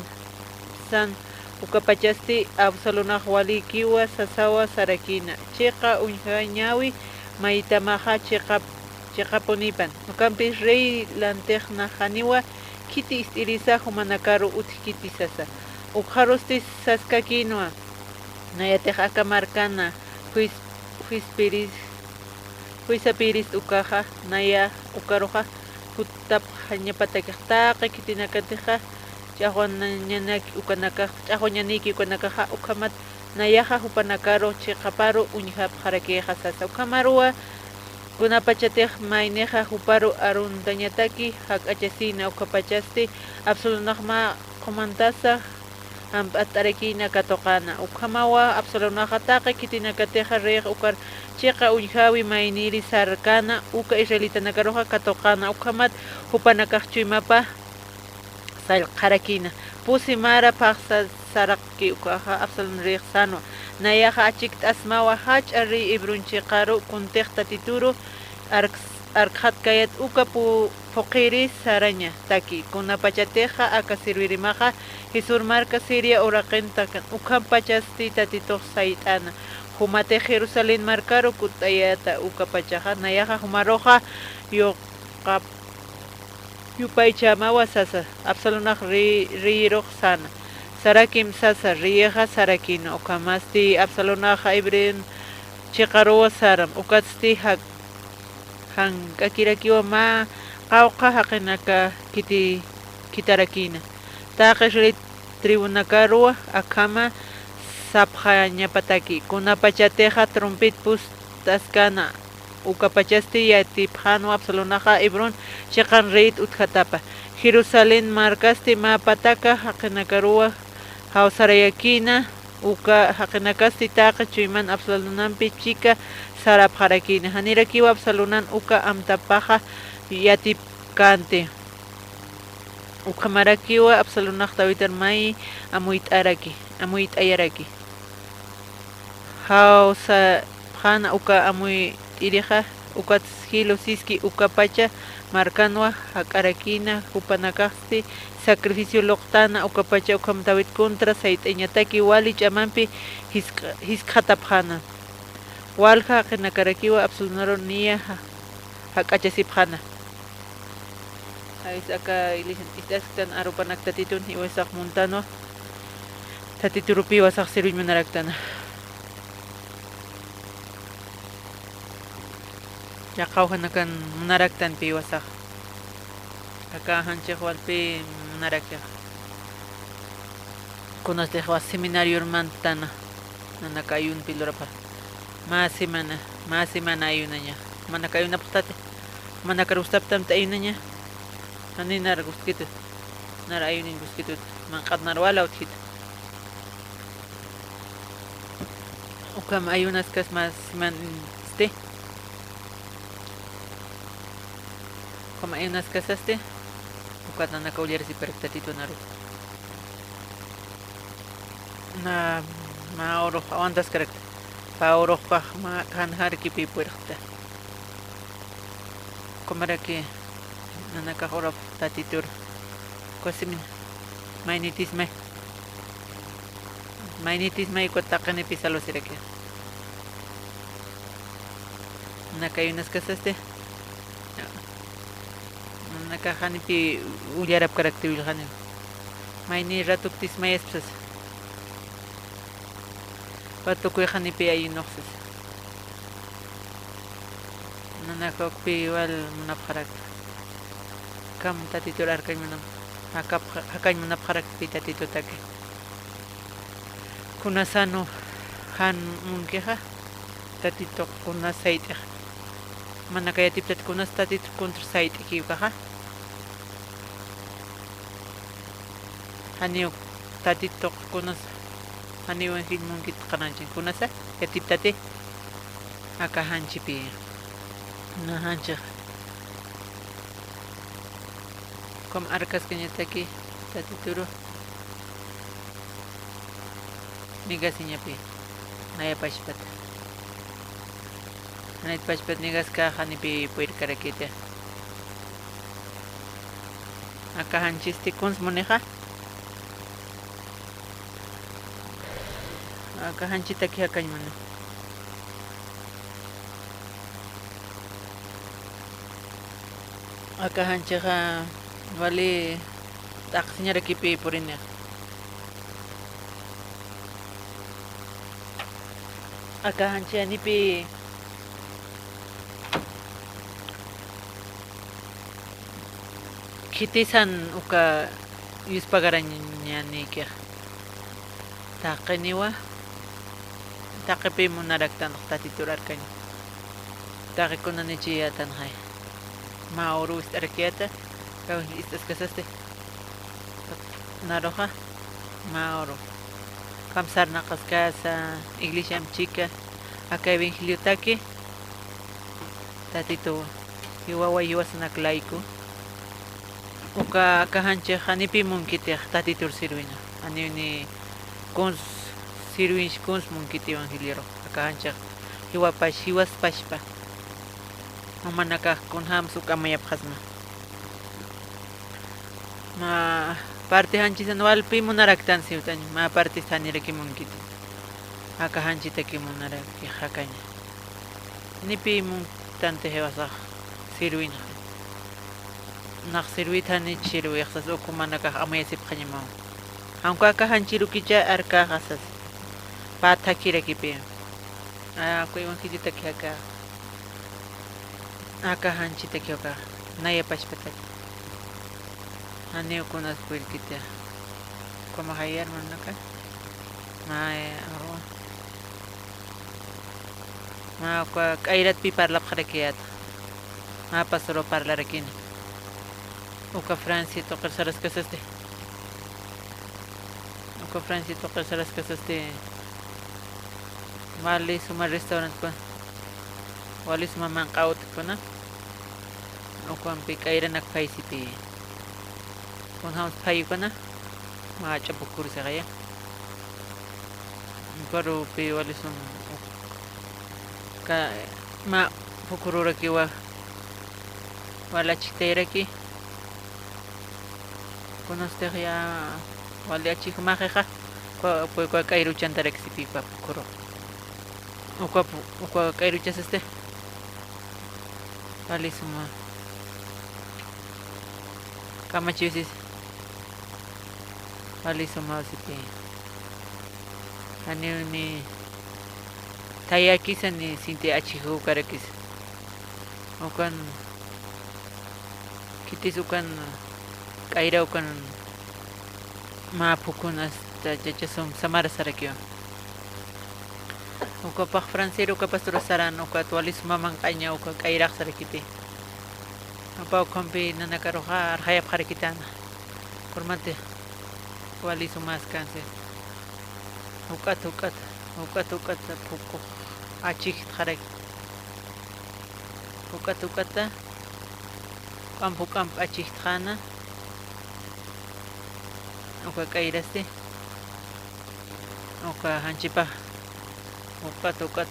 san, ukapachasti Absalonax walïkiwa sasawa sarakïna: Chiqa uñjañäwi, maytamaxa chiqa, chiqapunipan. Ukampis rey lantixnaxaniwa khiti ist'irisa jumanakaru utjkiti sasa. Ukxarusti saskakïnwa: Nayatix aka markana juis-, juispiris, juisapirist ukaxa, naya ukaruxa jutapxañapatakix taqi khitinakatixa ch'axwañanaki ukanakax, ch'axwañanïki ukanakaxa, ukhamat nayaxa jupanakaru chiqaparu uñjapxarakixa sasa. Ukhamaruwa kunapachatix maynixa juparu aruntañataki jak'achasïna, ukhapachasti Absalonax mä qumantasa jamp'att'arakïna katuqäna. Ukhamawa Absalonaxa taqi khitinakatixa reyx ukar chiqa uñjäwi mayniri sarkäna, uka israelitanakaruxa katuqäna, ukhamat jupanakax chuymapa sallqxarakïna. Pusi mara phaxsa saraqki ukaxa Absalón reyx sänwa. Nayaxa achikt'asmawa jach'a rey Hebrón chiqaru kuntix Tatituru arks-, arkxatkayät uka pu-, phuqhiri saraña, taki: Kunapachatixa aka sirvirimaxa Gesur marka Siria uraqin takan, ukhampachasti Tatitux sayt'äna. Jumatix Jerusalén markaru kutt'ayäta ukapachaxa, nayaxa jumaruxa yuqap-, yupaychämawa sasa. Absalonax rey-, reyirux säna. Sarakim sasa, reyixa sarakïna. Ukhamasti Absalonaxa Hebrón chiqaruw saram, ukatsti jak-, jank'akirakiwa mä qawqha jaqinaka khiti-, khitarakïna. Taqi israelit tribunakaruwa akhama sapxañapataki, kunapachatixa trompet pust'askäna. Ukapachasti yatipxänwa Absalonaxa Hebrón chiqan reyit utjatapa. Jerusalén markasti mä pataka jaqinakaruwa jawsarayakïna, uka jaqinakasti taqi chuyman Absalonampi chika sarapxarakïna. Janirakiwa Absalonan uka amtapaxa yatipkänti. Ukhamarakiwa Absalonax Davidar may amuyt'araki, amuyt'ayaraki. Jawsapxäna uka amuyt'irixa, ukats Gilo Siski ukapacha markanwa jak'arakïna, jupanakaxsti sacrificio luqtäna ukapacha, ukham David contra sayt'añataki wali ch'amampi jisk'a-, jiskxatapxäna. Walja jaqinakarakiwa Absalonaru niya ja-, jak'achasipxäna. Jaysa aka iglesian ist'asktan arupanak Tatitun, jiwasax muntanwa, Tatiturupiwasax sirviñ munaraktana. Yaqha jawjanakan munaraktanpi jiwasax. Aka janchix walpi munarakixa. Kunastix jiwas seminarior mantana. Nanaka ayunpi lurapxa. Mä semana, mä semana ayunaña. Manaka ayunapxtati. Manakar gustaptamti ayunaña. Jani nar gustkitu. Nar ayuniñ gustkitu. Manq'at nar wala utjitu. Ukham ayunaskasma simansti. Ukham ayunaskasasti. Ukat nanaka ullarisiparak Tatitu naru. Na, mä urux awantaskarakta. Pä uruxpax mä qhanxarkipi purirta. Ukhamaraki nanakax urap Tatitur. Uka simin. Maynitismay. Maynitismay uka taqinipi salusiraki. Nanaka ayunaskasasti. Nanaka janipi ullarapkarakti ullxani. Mayni ratuktismayaspa sasa. Wa tukuy janipi ayunux sasa. Nanaka ukpi wal munapxarakta. Ukham Tatitur arkañ munapx-, jakapxa-, jakañ munapxarakta pi Tatitutaki. Kunasanu jan munkixa, Tatituq kunas sayt'ixa. Manaka yatiptati kunas Tatituq kuntur sayt'ikiw ukaxa. Janiw Tatituq kunas, janiw evangelio munkit qanañchin kunasa, yatiptati. Aka janchipi. Na janchix. Ukham arkaskañataki Tatituru. Negasiñapi. Naya pachpat. Naya pachpat negaska janipi purirkarakiti. Aka janchisti kuns munixa. Aka janchitaki jakañ muni. Aka janchixa wali t'aqsiñarakipi purini. Aka janchi janipi khitisan uka yuspagarañanikix. Taqiniwa, taqipi munaraktanx Tatitur arkañ. Taqi kunanichiyätanxay. Mä uru ist'arakiyäta, kawkhanch ist'askasasti. Naruxa, mä uru. Ukham sarnaqaskasa, iglesiamp chika, aka evangeliotaki, Tatitu, jiwawa jiwasanak layku. Uka aka janchix janipi munkitix Tatitur sirwina. Janiw ni kuns sirwinch kuns munkiti evangeliorux. Aka janchix jiwapash, jiwaspashpa. Jumanakax kunjams uk amayapxasma. Mä parti janchisan walpi munaraktan siwtañ, mä parti janiraki munkiti. Aka janchitaki munaraki jakaña. Janipi munktanti jiwasax sirwinxa. Nax sirwit janich sirwix sas uka jumanakax amayasipxañamaw. Jan uka aka janchirukicha arkaxa sas. Pä thakhirakipï. A, uka evangeliotaki aka. Aka janchitaki uka. Naya pachpataki. Janiw kunas purirkiti. Ukhamaxay hermanaka. Mä, eh, aru. Mä uka k'ayratpi parlapxarakiyät. Mä pastor parlarakini. Uka Francia tuqir saraskasasti. Uka Francia tuqir saraskasasti. Wali suma restaurant kuna. Wali suma manq'a utjkuna. Ukampi k'ayranak phaysipi. Kunjams phayukuna. Mä jach'a phukhur sixaya. Ukarupi wali sum, ka, mä phukhururakiwa, wal achiktayraki. Kunastix ya, wali achik jumaxixa, uka, uka, uka k'ayruchantaraki sipi uka phukhuru. Uka phu-, uka k'ayruchasasti. Wali suma. Kamachiw sisi. Wali sumaw siti. Janiw ni thayakisa ni sinti achikxukarakisa. Ukan, khitis ukan, k'ayra ukan, mä phukun asta chachasum samar sarakiwa. Ukapax Francia uka pastura saran, ukat wali suma manq'aña, uka k'ayrax sarakiti. Upa ukhampi nanakaruxa arxayapxarakitäna. Formanti wali sumas kansi. Juk'at, juk'at, juk'at, juk'at, phuku achijtxarak. Juk'at, juk'ata, juk'amp, juk'amp achijtxäna. Uka k'ayrasti. Uka janchipax, juk'at, juk'at.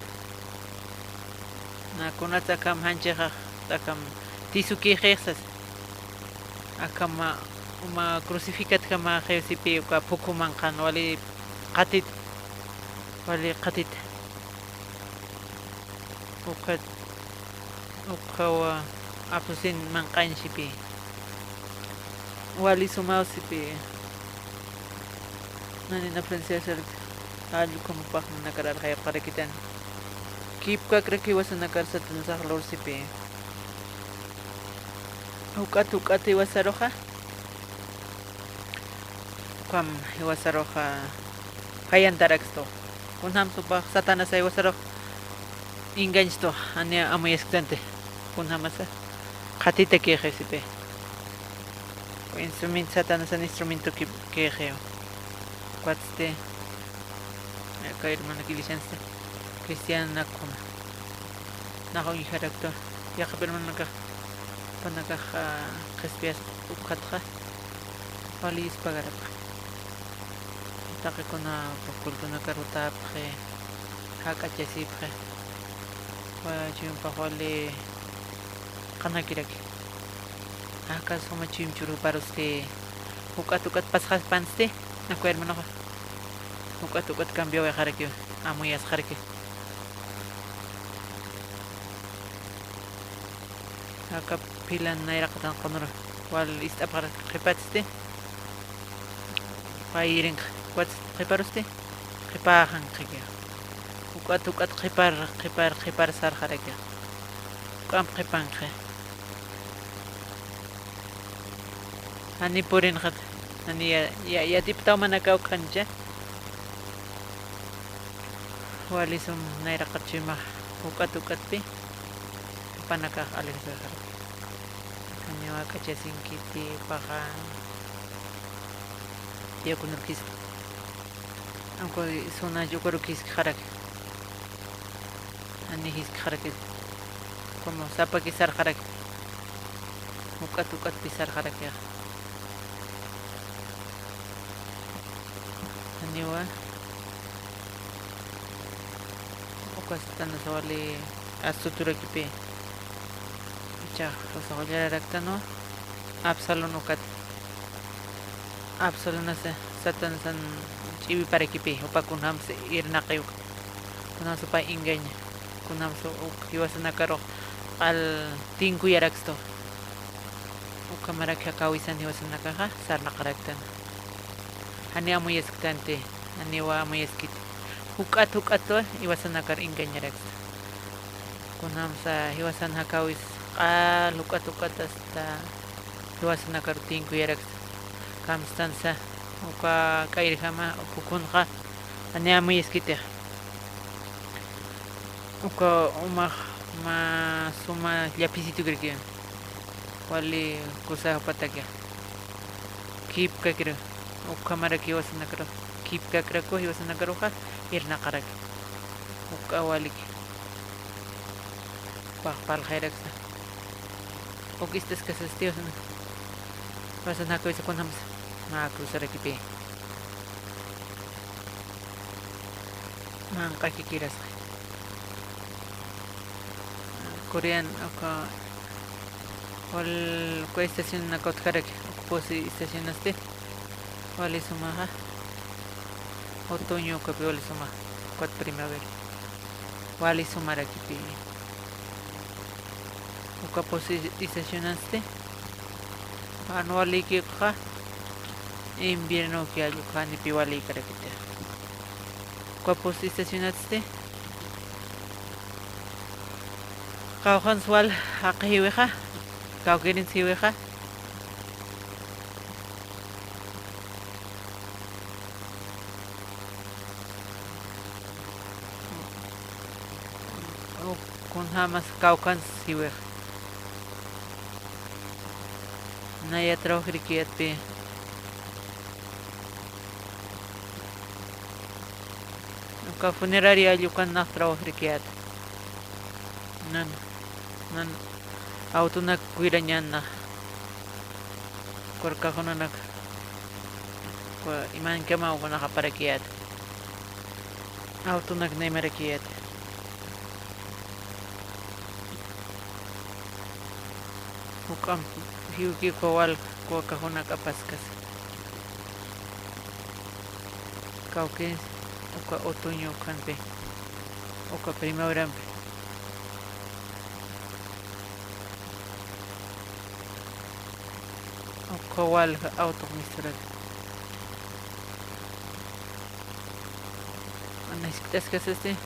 Na kunats akham janchixa, akham tisukïxix sas. Akham mä, mä crucificatjamaxiw sipï uka phukhu manqhan wali qhatit, wali qhatit. Ukat, ukhawa apsusin manq'añ sipï. Wali sumaw sipï. Nanina Francia sar, allkum upax nanakar arxayapxarakitan. Kipkakrak jiwasanakar satanasax lur sipï. Juk'at, juk'at jiwasaruxa. Ukham jiwasaruxa jayantarakstu. Kunjams upax satanasa jiwasarux engañstu, jani amuyasktanti. Kunjamasa qhatitakïxi sipï. Instrumento, satanasan instrumento ki-, kïxiw. Ukatsti, aka hermana Kilisansti, cristiana ukhama. Nax uñjaraktu, yaqhip hermanakax, panakax, ah, qhispiyas ukhatxa, wali ispagarapxa. Taqikuna, pues, cultonakar jutapxi, jak'achasipxi. Wa, chuyumpax wali qhanakiraki. Aka suma chuyum churuparusti, juk'at juk'at pasxaspansti, naku hermanoxa. Juk'at juk'at cambiawayxaraki, amuyasxaraki. Aka philan nayraqatan qunur wal ist'apxaraki qhipatsti. Payirinx, juk'at qhiparusti, qhipaxanxiki. Juk'at juk'at qhipar, qhipar, qhipar sarxaraki. Juk'amp qhipanxi. Jani purinxat, jani ya, ya, yatiptaw manakaw ukhancha. Wali sum nayraqat chuymax juk'at juk'atpi, jupanakax alegresarxaraki. Janiw jak'achasinkiti, paxa diaconurkiski. Anku suna yukarukiskxaraki. Jani jiskxarakit. Como sapaki sarxarakit. Juk'at juk'atpi sarxarakixa. Janiwa. Uka satanasa wali asuturakipï. Jichhax rusaxullararaktanwa. Absalón ukat. Absalonasa satanasan ch'iwiparakipï, jupa kunjamsa irnaqiw uka. Kunjamsa jupa engaña. Kunjamsa uk jiwasanakarux q'al tinkuyarakstu. Ukhamarak jakäwisan jiwasanakaxa sarnaqaraktan. Jani amuyasktanti, janiwa amuyaskiti. Juk'at juk'atwa jiwasanakar engañaraksta. Kunjamsa jiwasan jakäwis q'al juk'at juk'at asta jiwasanakar tinkuyaraksta. Kamstansa, uka k'ayrjama, phukunxa, jani amuyaskitixa. Uka umax mä suma llaphisitukraki. Wali kusa jupataki. Kipkakir, ukhamaraki jiwasanakaru, kipkakiraku jiwasanakaruxa, irnaqaraki. Uka waliki. Pax parlxayaraksa. Uk istaskasasti jiwasan, jiwasan jakäwisa kunjamsa. Mä cruzarakipï. Manq'akikirasxa. Korean, uka, wal, uka estacionanak utjaraki, uka pusi estacionasti, wali sumaxa. Otoño ukapi wali suma, ukat primavera. Wali sumarakipï. Uka pusi estacionasti, jan walikïkxa, invierno uka yallu, janipï walïkarakiti. Uka pusi estacionatsti, Kawkhansa wal jaqixiwixa, kawkïrinsiwixa. Kunjämas kawkhansiwixa. Naya trabajirikiyatpï. Uka funeraria allï ukan nax trabajirikiyät. Nan, nan, autonak cuidañäni nax. Kurkaxunanak, imankamaw ukanak aparakiyät. Autonak naymarakiyät. Juk'amp jiwki uka wal kuwakaxunak apaskasa. Kawki uka otoño ukhampi, uka primaverampi. Ukha walja autox misturak. Ana jisk'askasasti,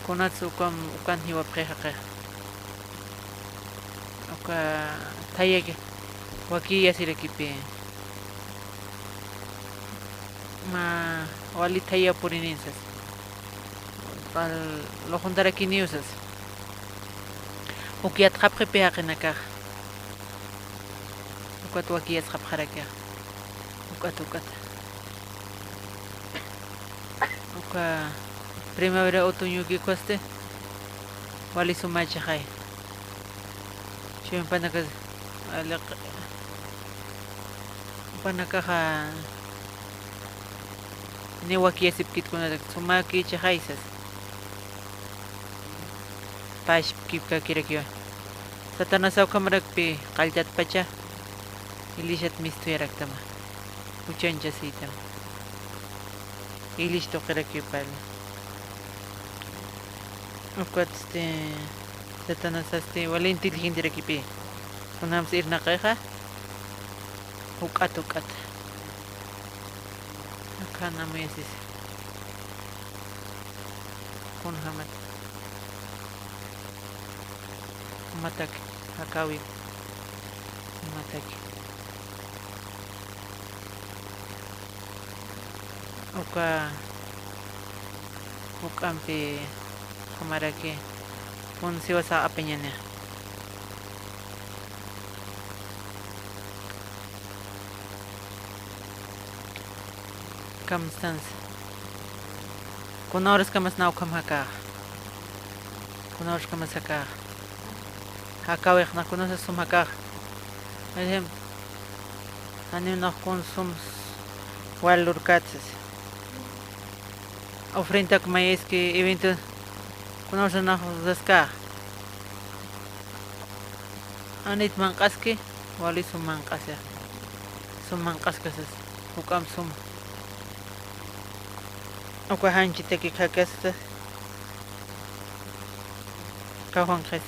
kunats ukan, ukan jiwapxi jaqix. Uka thayaki wakiyasirakipï. Mä wali thaya purininsas. Pal luxuntarakiniw sas. Uk yatxapxipï jaqinakax. Ukat wakiyasxapxarakixa. Ukat, ukat. Uka primavera otoño ukikwasti wali sumächixay. Chuymapanakas, aliq-, jupanakaxa niw wakiyasipkit kunarak sumäkïchixay sas. Pachpkipkakirakiwa. Satanasa ukhamarakpï qalltatpacha, iglesiat mistuyaraktam, juchañchasïtam. Iglesia tuqirakiw pali. Ukatsti Satanasasti wali inteligenterakipï. Kunjams irnaqixa, juk'at, juk'at. Akhan amuyasisa. Kunjamat. Jumataki, jakäwi. Jumataki. Uka juk'ampi ukhamaraki kun siwasa apañäni. Kamstans. Kuna horaskamas na ukham jakäx. Kuna horaskamas jakäx. Jakäwix nax kunasas sum jakäx. Por ejemplo, janiw nax kun sum wal lurkätsas. Ofrendak mayiski evento kuna horasax nax saskäx. Janit manq'aski, wali sum manq'asix. Sum manq'askasas, juk'amp sum. Uka janchitakik jakasta. Kawkhanqis.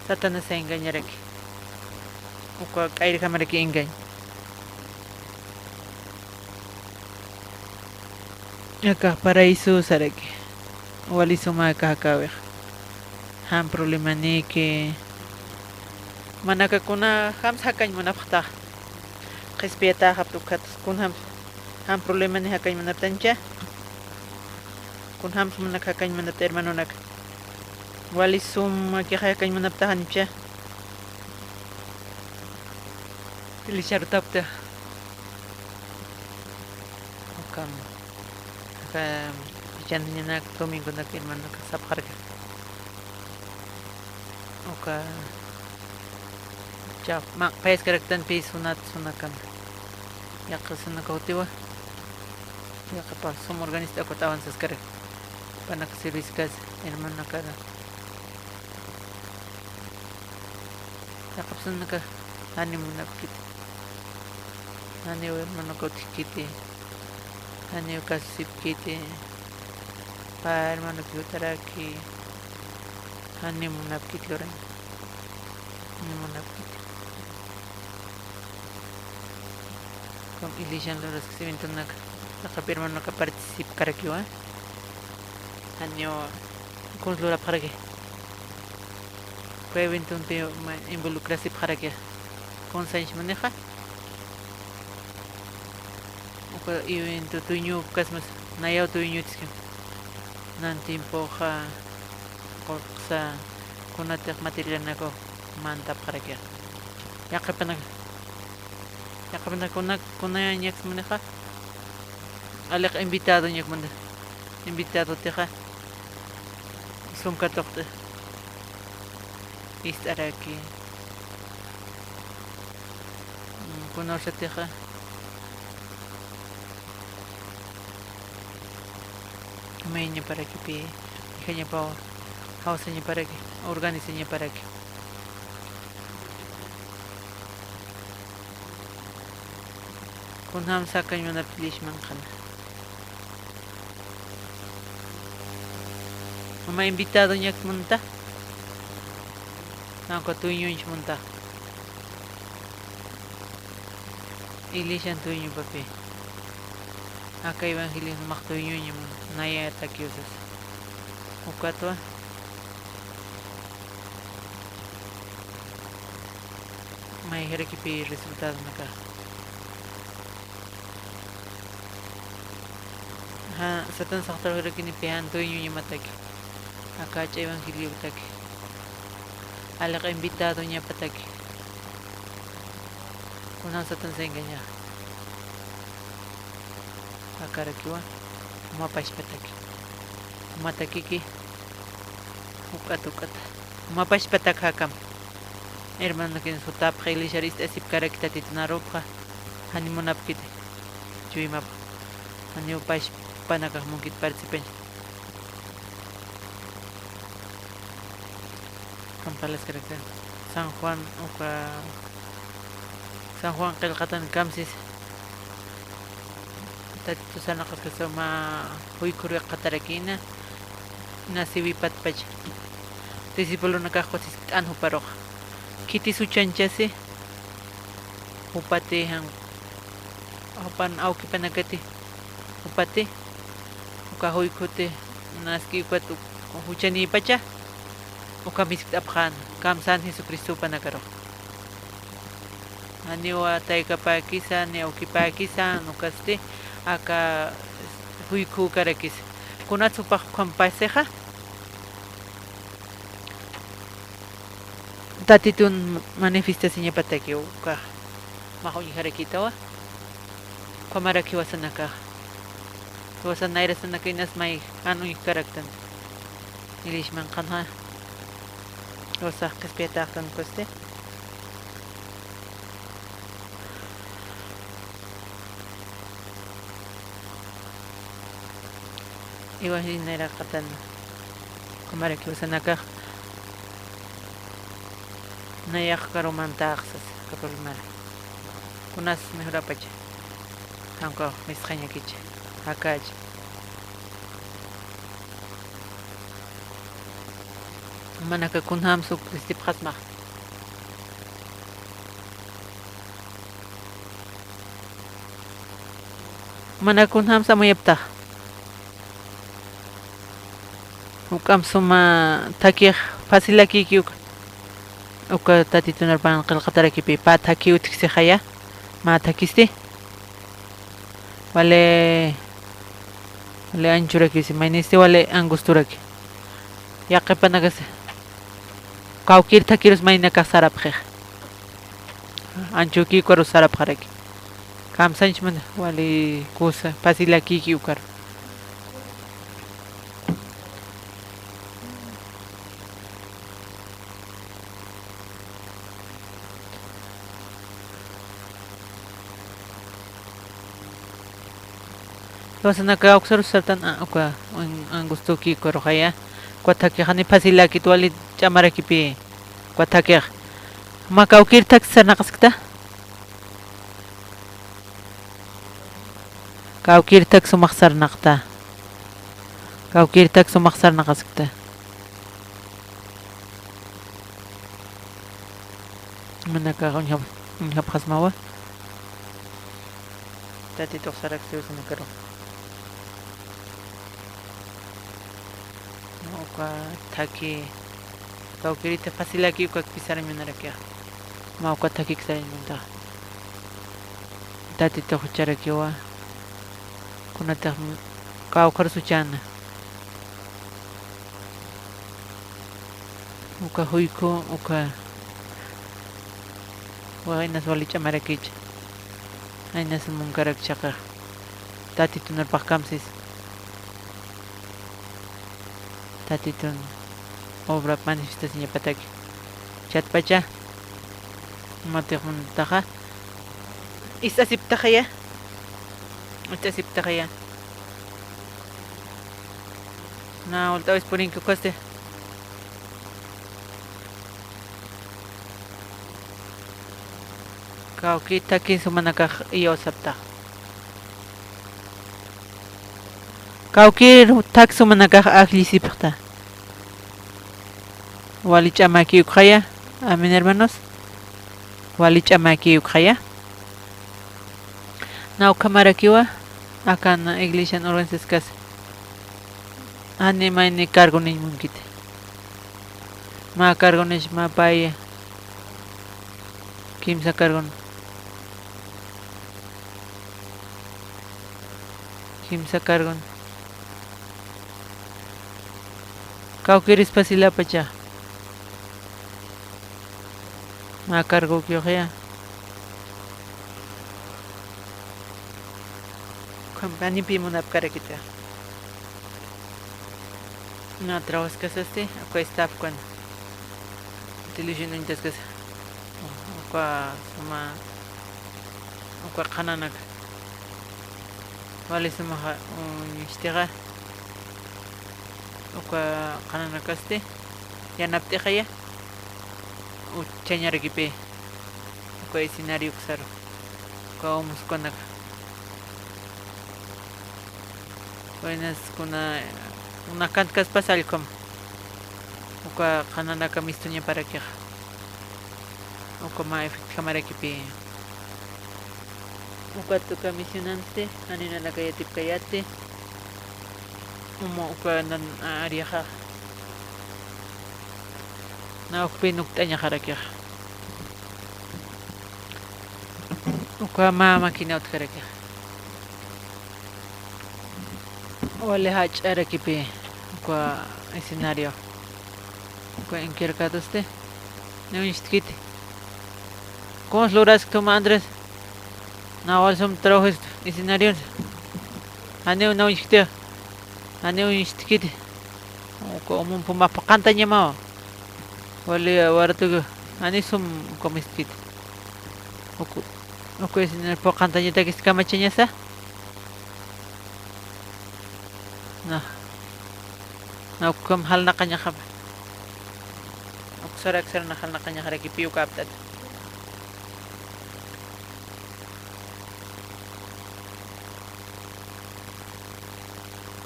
Satanasa engañaraki. Uka k'ayrjamaraki engaña. Akax paraíso saraki. Wali suma akax jakäwix. Jan problemanïki. Manaka kuna jams jakañ munapxtax. Qhispiyatäxapta ukat kunjams jan problemani jakañ munaptancha. Kunjams munak jakañ munapta hermanonak. Wali sumakixa jakañ munaptaxancha. Iglesiar utapta. Ukam, aka, jichhantiñanak domingonak hermanonak sapxaraki. Uka, cha, manq'phayaskaraktanpï sunat, sunakan. Yaqha sunaka utiwa. Yaqhapa sum organista ukat avanzaskarak. Jupanak sirviskas, hermanonakara. Yaqhap sunaka, janiw munapkiti. Janiw hermanoka utjkiti. Janiw kasusipkiti. Pä hermanoki jutaraki. Janiw munapkiti lurañ. Janiw munapkiti. Ukham iglesian luraskis eventonaka. Yaqhip hermanonaka participkarakiwa. Janiw kuns lurapxaraki. Uka eventompi ma-, involucrasipxaraki. Kunsañch munixa. Uka evento dueño ukasmas, nayaw dueñotiskim. Nan tiempoxa qullqsa kunatix materialanakaw mantapxaraki. Yaqhipanaka. Yaqhipanaka kuna, kunañaks munixa. Aliq invitadoñak muni. Invitadotixa sum katuqt'i. Ist'araki. Mm, kuna ursatixa. Mayñaparakipi, ijañapaw jawsañaparaki, organizañaparaki. Kunjamsa akañ munapxi Ilishmanqan. Mä invitadoñak munta. Mä uka dueñoñch munta. Iglesian dueñopapi. Aka evangelio jumax dueñoña mun, naya takiw sasa. Ukatwa. Mayjarakipi resultadonaka. Ja, Satán saqt'arurakinipi jan dueñoñamataki. Aka jach'a evangeliotaki. Aliq invitadoñapataki. Kunan Satán se engaña. Akarakiwa, juma pachpataki. Juma takiki, juk'at juk'at. Juma pachpatak jakam. Hermanokin sutapxi, iglesiar ist'asipkaraki Tatitun arupxa. Jani munapkiti. Chuymapxa. Janiw pachpanakax munkit participañ. Kampalaskarakta. San Juan uka, San Juan qillqatan kamsis. Tatitu sarnaqaskasa mä juykhur yaqatarakïna, nacïwipatpacha. Discipulonakax qusisktan juparux. Khitis juchanchasi, jupati jan, jupan awkipanakati, jupati, uka juykhuti, naski ukat uk-, juchanïpacha, ukham jiskt'apxän, kamsän Jesucristo jupanakaru. Janiwa taykapäkisa, ni awkipäkisa, ukasti, aka juykhükarakisa. Kunats jupax ukham pasixa, Tatitun manifestasiñapataki ukax. Mä uñjarakïtawa. Ukhamaraki jiwasanakax. Jiwasan nayrasanaka inas may jan uñjkaraktan. Ilishmanqanxa. Jiwasax qhispiyatäxtan, ukasti. Iwayninaraqatan ukhamaraki jiwasanakax nayax ukaru mantäxsas, ukaru rimar. Kunas mejurapacha. Jankaw misxañakicha. Jakächa. Manaka kunjams uk ristipxasmax. Mana kunjams amuyaptax. Juk'amp suma thakix facilakïki uka. Uka Tatitun arpan qillqatarakipï pä thakï utjksixaya. Mä thakhisti. Wali, wali anchuraki, si maynisti wali angusturaki. Yaqhipanakasa. Kawkïr thakhirus maynakax sarapxix. Anchukï ukarus sarapxaraki. Kamsañchman wali kusa, facilakïki ukaru. Jiwasanaka uksaru sartan, a, uka, an-, angustukï ukaruxaya. Uka thakix jani facilakit wali ch'amarakipï. Uka thakix. Mä kawkïr thaks sarnaqaskta. Kawkïr thaks sumax sarnaqta. Kawkïr thaks sumax sarnaqaskta. Manakax uñjap-, uñjapxasmawa. Tatitux saraksiw jiwasanakaru. Uka thaki, kawkïriti facilaki ukakpi sarañanarakixa. Mä uka thakik sarañanarakixa. Tatitux jucharakiwa. Kunatix kawkharus juchäna. Uka juyku, uka waynas wali ch'amarakïcha. Aynas munkarak chaqix. Tatitun urpaqkamsis. Tatitun obra manifestasiñapataki. Chatpacha. Matix muntaxa. Ist'asiptaxaya. Ist'asiptaxaya. Na, ult'awis purinki ukasti. Kawkïr thaki sumanakax iyawsapta. Kawkïr thak sumanakax ajllisipxta. Wali ch'amäki ukxaya, amén hermanos. Wali ch'amäki ukxaya. Na ukhamarakiwa, akan iglesian organizaskas. Jani mayni cargoniñ munkiti. Mä cargoniñ mä pay. Kimsa cargon. Kimsa cargon. Kawkïris facilapcha. Mä cargokiyuxaya. Ukham janipï munapkarakita. Na trabajaskasasti, uka staffkan. Televisión uñtaskasa. Uka suma, uka qhananak. Wali sumaxa, uñistixa. Uka qhananakasti. Yanapt'ixaya. Uchañarakipï. Uka escenario uksaru. Uka umuskunaka. Waynas kuna, kuna kantkaspas allkum. Uka qhananaka mistuñaparakixa. Uka mä efectjamarakipï. Ukat uka misionanti, janiw nanaka yatipkayäti. Umu uka nan ariaxa. Na ukpï nukt'añaxarakixa. Uka mä máquina utjarakixa. Wali jach'arakipï uka escenario. Uka inquierkatusti. Niw uñstkiti. Kuns luraskta uma Andrés. Na wal sum trabajist escenarion. Janiw na uñskti. Janiw uñstkiti. Uka umun puma phuqhantañamawa. Wali waratuki. Jani sum uka mistkiti. Uku, uka escenario phuqhantañatakis kamachañasa. Na. Na ukham jalnaqañaxam. Uksar aksar na jalnaqañaxarakipï uka apt'at.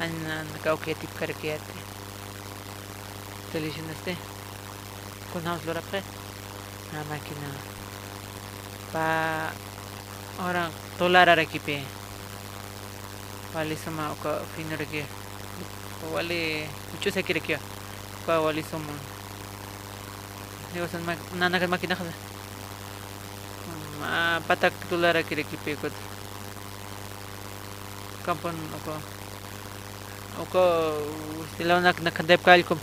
An, an, kawkï yatipkarakiyäti. Televisionasti. Kunjams lurapxi. Na máquina. Pä horan tulararakipï. Wali suma uka finuraki. Wali juch'usakirakiwa. Uka wali suma. Niwasan ma-, nanakan maquinaxa. Mä patak tularakirakipï ukat. Kampun uka. Uka, este, lawnak nakhantayapkallkum.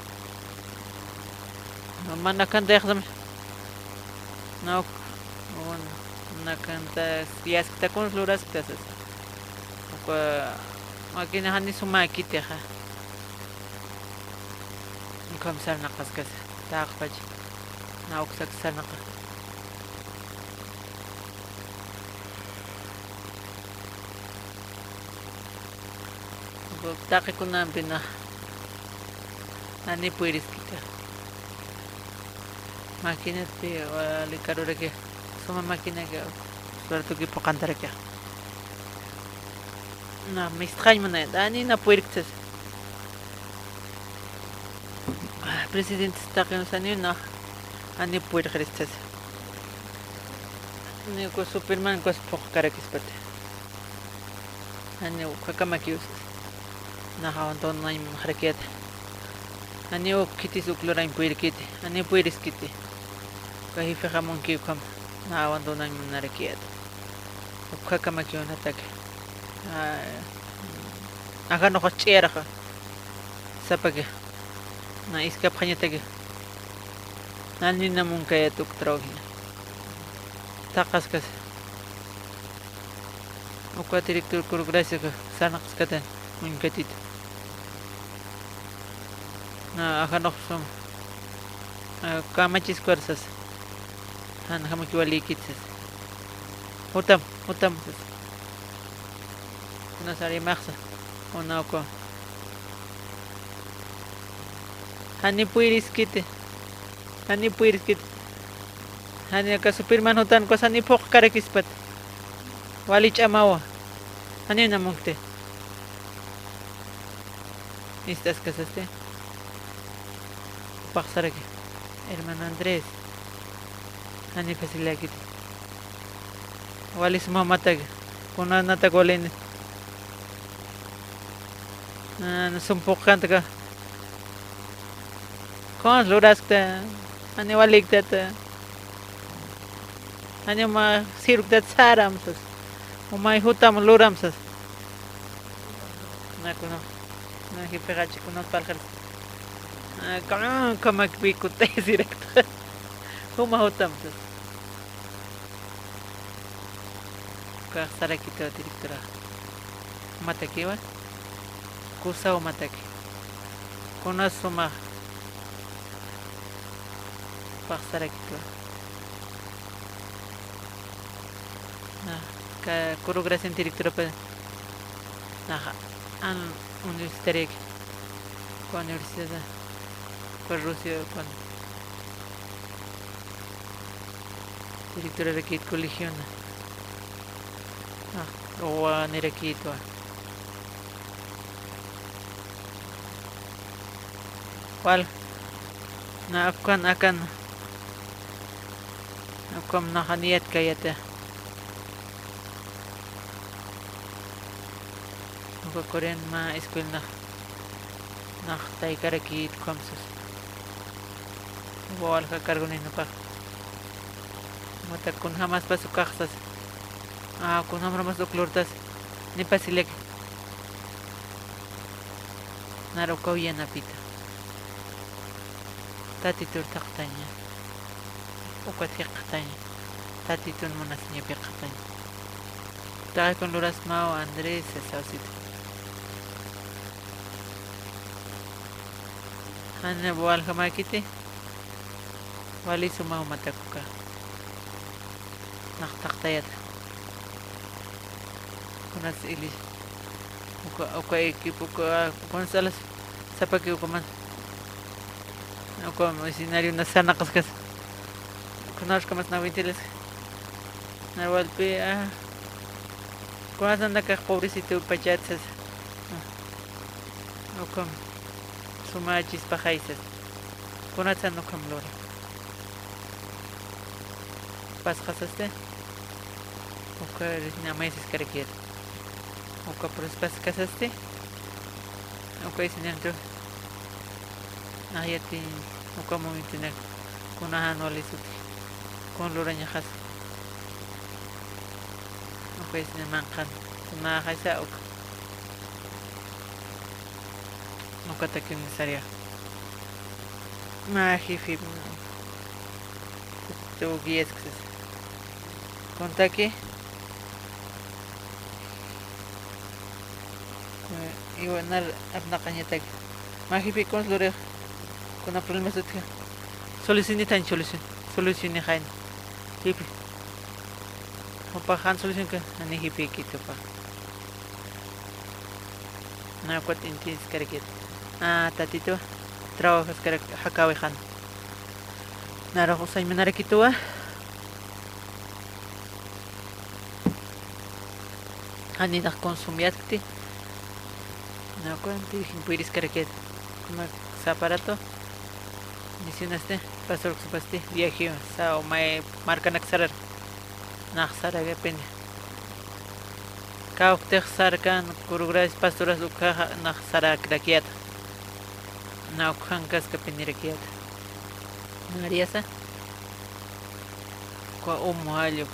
Mä nakhantayxsam. Na uk, uk nakhantayas, yaskta kuns luraskta sasa. Uka, máquina jani sumäkitixa. Ukham sarnaqaskasa, taqpach. Na uksak sarnaqa. Taqikunampi na, jani puyiriskita. Maquinatpi, wali karuraki, suma maquinaki, suertuki phuqhantaraki. Na, mistxañ munay, jani na puyirktas. Presidente taqinusaniw na, jani puyirxiristas. Ni uka Superman ukas phuqhkarakispati. Jani ukhakamaki usas. Naxa untun nañ muxarakiyata. Janiw uk khitis uk lurañ puyrkiti, janiw puyriskiti. Uka jifixamunki ukham, na abandonañ munarakiyät. Ukhamaki unatak. Ajanuxa ch'iyaraxa. Sapaki. Na iskapxañataki. Nanina munkayät uk trawjina. Thaqaskas. Uka director kuru gracias sarnaqaskatan muñkatita. Na ajanux sum. Kamachis kuersas. Jan jamaki walikitsas. Jutam, jutam. Kuna sari maxsa. Una uka. Jani puyriskiti. Jani puyriskiti. Jani aka Superman jutan kusa jani phuqkarakispat. Wali ch'amawa. Jani namunkti. Istaskasasti. Paxsaraki. Hermano Andrés. Jani facilakiti. Wali suma mataki. Kuna natak walini. Sum phuqkantaka. Kuns luraskta, jani waliktata. Jani uma siruktat saramsas. Umay jutam luramsas. Na kuna, na jipixachi kuna parlxar. Kamak wikutay sirakta. Juma jutamsas. Ukax sarakituwa directora. Umatakiwa. Kusaw umataki. Kunas sumax. Ukax sarakituwa. Na, ka, kuru gracian directorapa. Naxa, an universitaria. Uka universidad, uka Rusia, ukan directorarakit colegiona. Ah, wawanirakitwa. Wal, na akan, akan. Ukham naxa niyatkayata. Uka Corean mä escuela nax, nax taykarakït ukham sas. Uka walja cargonin jupax. Umatak kunjamaspas ukax sas. Ah, kunjamramas uk lurtas. Nipasilak. Nar ukaw yanapita. Tatitur thaqtaña. Ukat jikxataña. Tatitun munasiñapi jikxataña. Taqi kun lurasmaw Andrés sawsit. Jan waljamäkiti. Wali suma umatak uka. Nax thaqtayata. Kunas ili. Uka, uka equipo, uka, kunas alas sapaki ukaman. Uka escenario na sarnaqaskas. Kunas kamas na wintilas. Na walpi, ah. Kunas nanakax pobrecito pachatsas. Ukham suma chispaxaysas. Kunatsan ukham luri. Pasxasasti. Uka risna maysiskarakiyat. Uka pruspasxasasti. Uka isinantu. Nax yatiñ uka momentunak. Kuna jan wali sutji. Kun lurañaxas. Uka isna manqhan. Kuna xaysa uka. Ukatakin sariya. Mä jefe. Tu guiaskis. Kuntaki. Iwa nar apnaqañatak. Mä jefe kuns lurix. Kuna problemas utji. Solucionitañ solución. Solucionixañ. Jefe. Jupax jan solucionka, jani jefekit jupax. Na ukat entiendeskarakit. Ah, tatitu, trabajaskarak jakäwixan. Narux usañ munarakituwa. Jani nax consumiatkti. Na ukat dirigin puyriskarakit. Kuna sapa rato. Misionasti, pastor supasti, viaje, sa, umay markanak sarar. Nax saragapini. Kawktix sarkan, kurugras, pastoras, ukhaxa, nax sarakrakiat. Naw khankaskapinirakiyät. Nariasa. Kua umu jallu.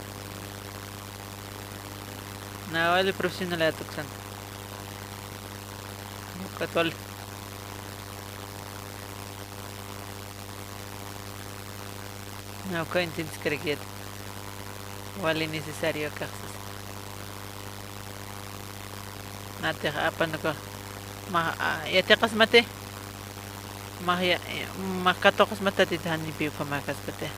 Nawali profesional atuksan. Katwal. Nawka intentskarakiyät. Wali necesario kaxsas. Natix apanuka. Ma, a, yatiqasmati. Ma, ya, ma katuqasmati tatita janipi ukhamäkaspati.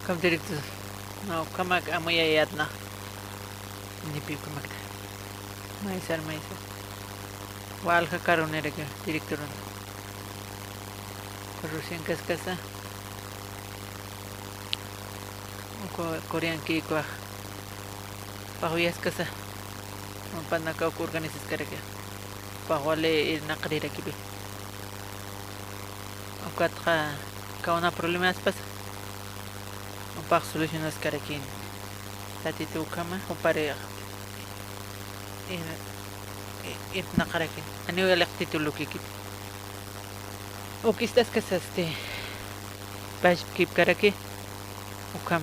Ukham directo. No, ukhamak amuyayät nax. Nipi ukhamakta. Maysar, maysar. Walja karuniraki directorun. Rusian kaskasa. Uka Koreanki uka. Paxuyaskasa. Mampanaka uka organizaskaraki. Paxwali irnaqrirakipi. Ukatxa kawna problemaspas. Upax solucionaskarakini. Tatitu ukhama, upari ir-, ir-, irnaqarakini. Aniw yaliq titulukikiti. Uk istaskasasti pachpkipkaraki, ukham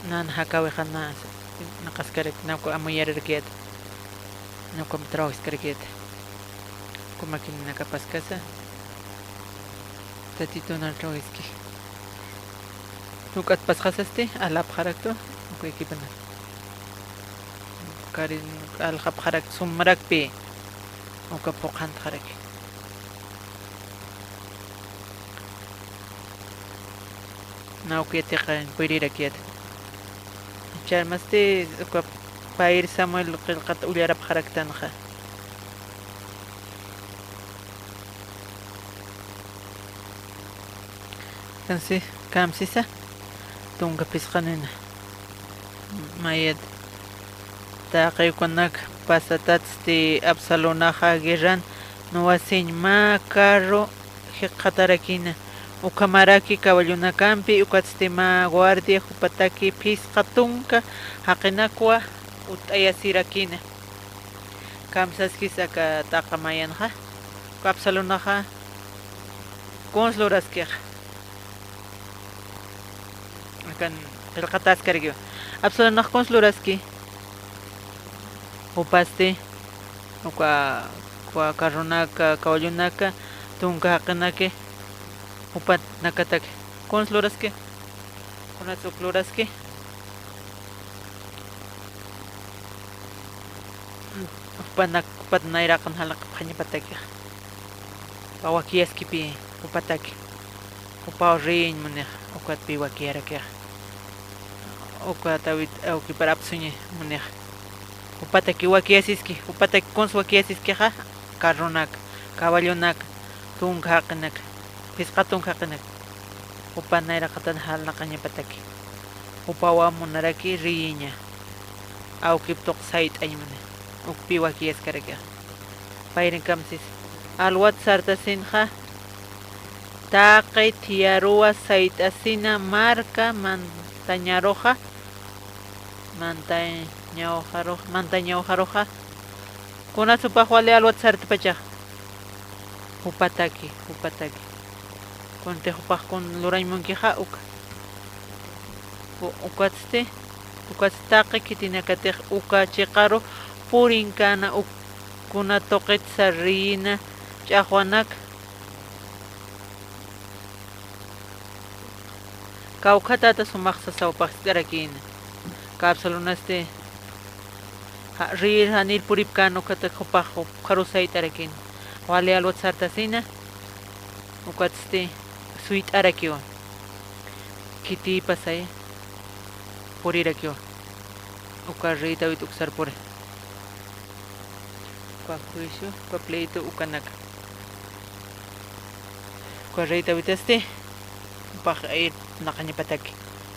nan jakawixa na, naqaskaraki, naku amuyararakiyät, naku trabajaskarakiyät. Uka maquinanakapaskasa, tatitun trabajaski. Juk'at pasxasasti, alapxaraktu, uka equipana. Karin, aljapxarak, sumrakpi, uka phuqhantxaraki. Nawki yatiqan puyrirakiyät. Charmasti uka payri Samuel qillqat ullarapxaraktanxa. Entonces, kamsisa, tunka phisqanina. Mayat. Taqi ukanak pasatatsti Absalonaxa guerran nuwasiñ mä carro jikxatarakina. Ukhamaraki caballonakampi, ukatsti mä guardia jupataki phisqa tunka jaqinakwa utt'ayasirakina. Kamsaskis aka taqa mayanxa, uka Absalonaxa kuns luraskixa. Akan qillqataskarakiwa. Absalonax kuns luraski. Jupasti, uka, uka carronaka, caballonaka, tunka jaqinaki, jupanakataki. Kuns luraski. Kunats uk luraski. Jupanak, jupat nayraqan jalaqapxañapatakixa. Jupa wakiyaskipi jupataki. Jupaw riyiñ munixa, ukatpi wakiyarakixa. Uka David awkipar apsuñi munixa. Jupataki wakiyasiski, jupataki kuns wakiyasiskixa, carronaka, caballonaka, tunka jaqinaka, phisqa tunka jaqinaka. Jupa nayraqatan jalaqañapataki. Jupawa munaraki riyiña. Awkip tuq sayt'añ muni. Ukpi wakiyaskarakixa. Payrin kamsisa. Alwat sartasinxa, taqi thiyaruwa sayt'asina marka mantañaruxa, mantañawxaruxa, mantañawxaruxa. Kunas jupax wali alwat sartapachaxa. Jupataki, jupataki. Kuntix jupax kun lurañ munkixa uka. U-, ukatsti, ukatsti taqi khitinakatix uka chiqaru purinkäna uk-, kuna tuqit sarriyina ch'axwanak. Kawkhatäta sumax sasaw past'arakïna. Ka Absalonasti, ja, riyir janir puripkän ukatak jupax ukxaru sayt'arakïna. Wali alwat sartasina, ukatsti suyt'arakiwa. Khitïpasay purirakiwa. Uka rey David uksar puri. Uka juicio, uka pleito ukanaka. Uka rey Davidasti, jupax irpnaqañapataki.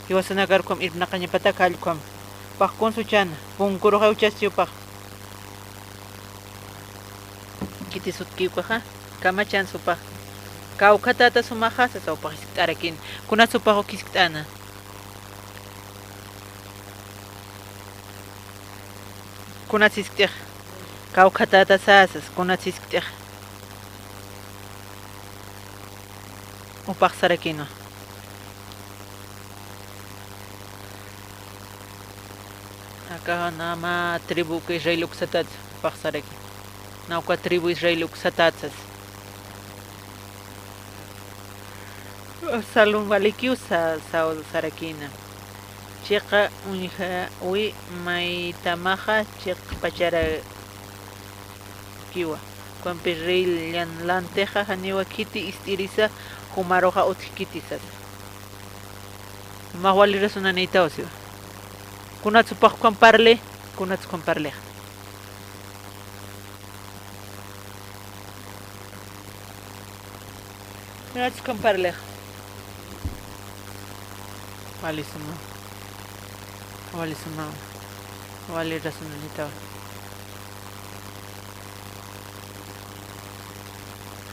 Jiwasanakar ukham irpnaqañapatak jall ukham. Jupax kuns uchäna, punkuruxa uchasti jupax. Khiti sutki ukaxa, kamachans jupax. Kawkhatäta sumaxa, sasa upax jiskt'arakïn. Kunats upax uk jiskt'äna? Kunats jiskt'ix? Kawkhatäta sasas, kunats jiskt'ix? Upax sarakïnwa. Aka nä mä tribu uka Israel uksatäts, upax saraki. Nä uka tribu Israel uksatätsas. Absalón walikiw sa-, sa-, sarakïna. Chiqa uñjawi maytamaxa chiqpacharakiwa. Ukampi rey llan-, lantixa janiwa khiti ist'irisa, jumaruxa utjkiti sasa. Mä wali razonanïtaw siwa. Kunats upax ukham parli, kunats ukham parlixa. Kunats ukham parlixa. Wali suma. Wali suma. Wali razonanïtaw.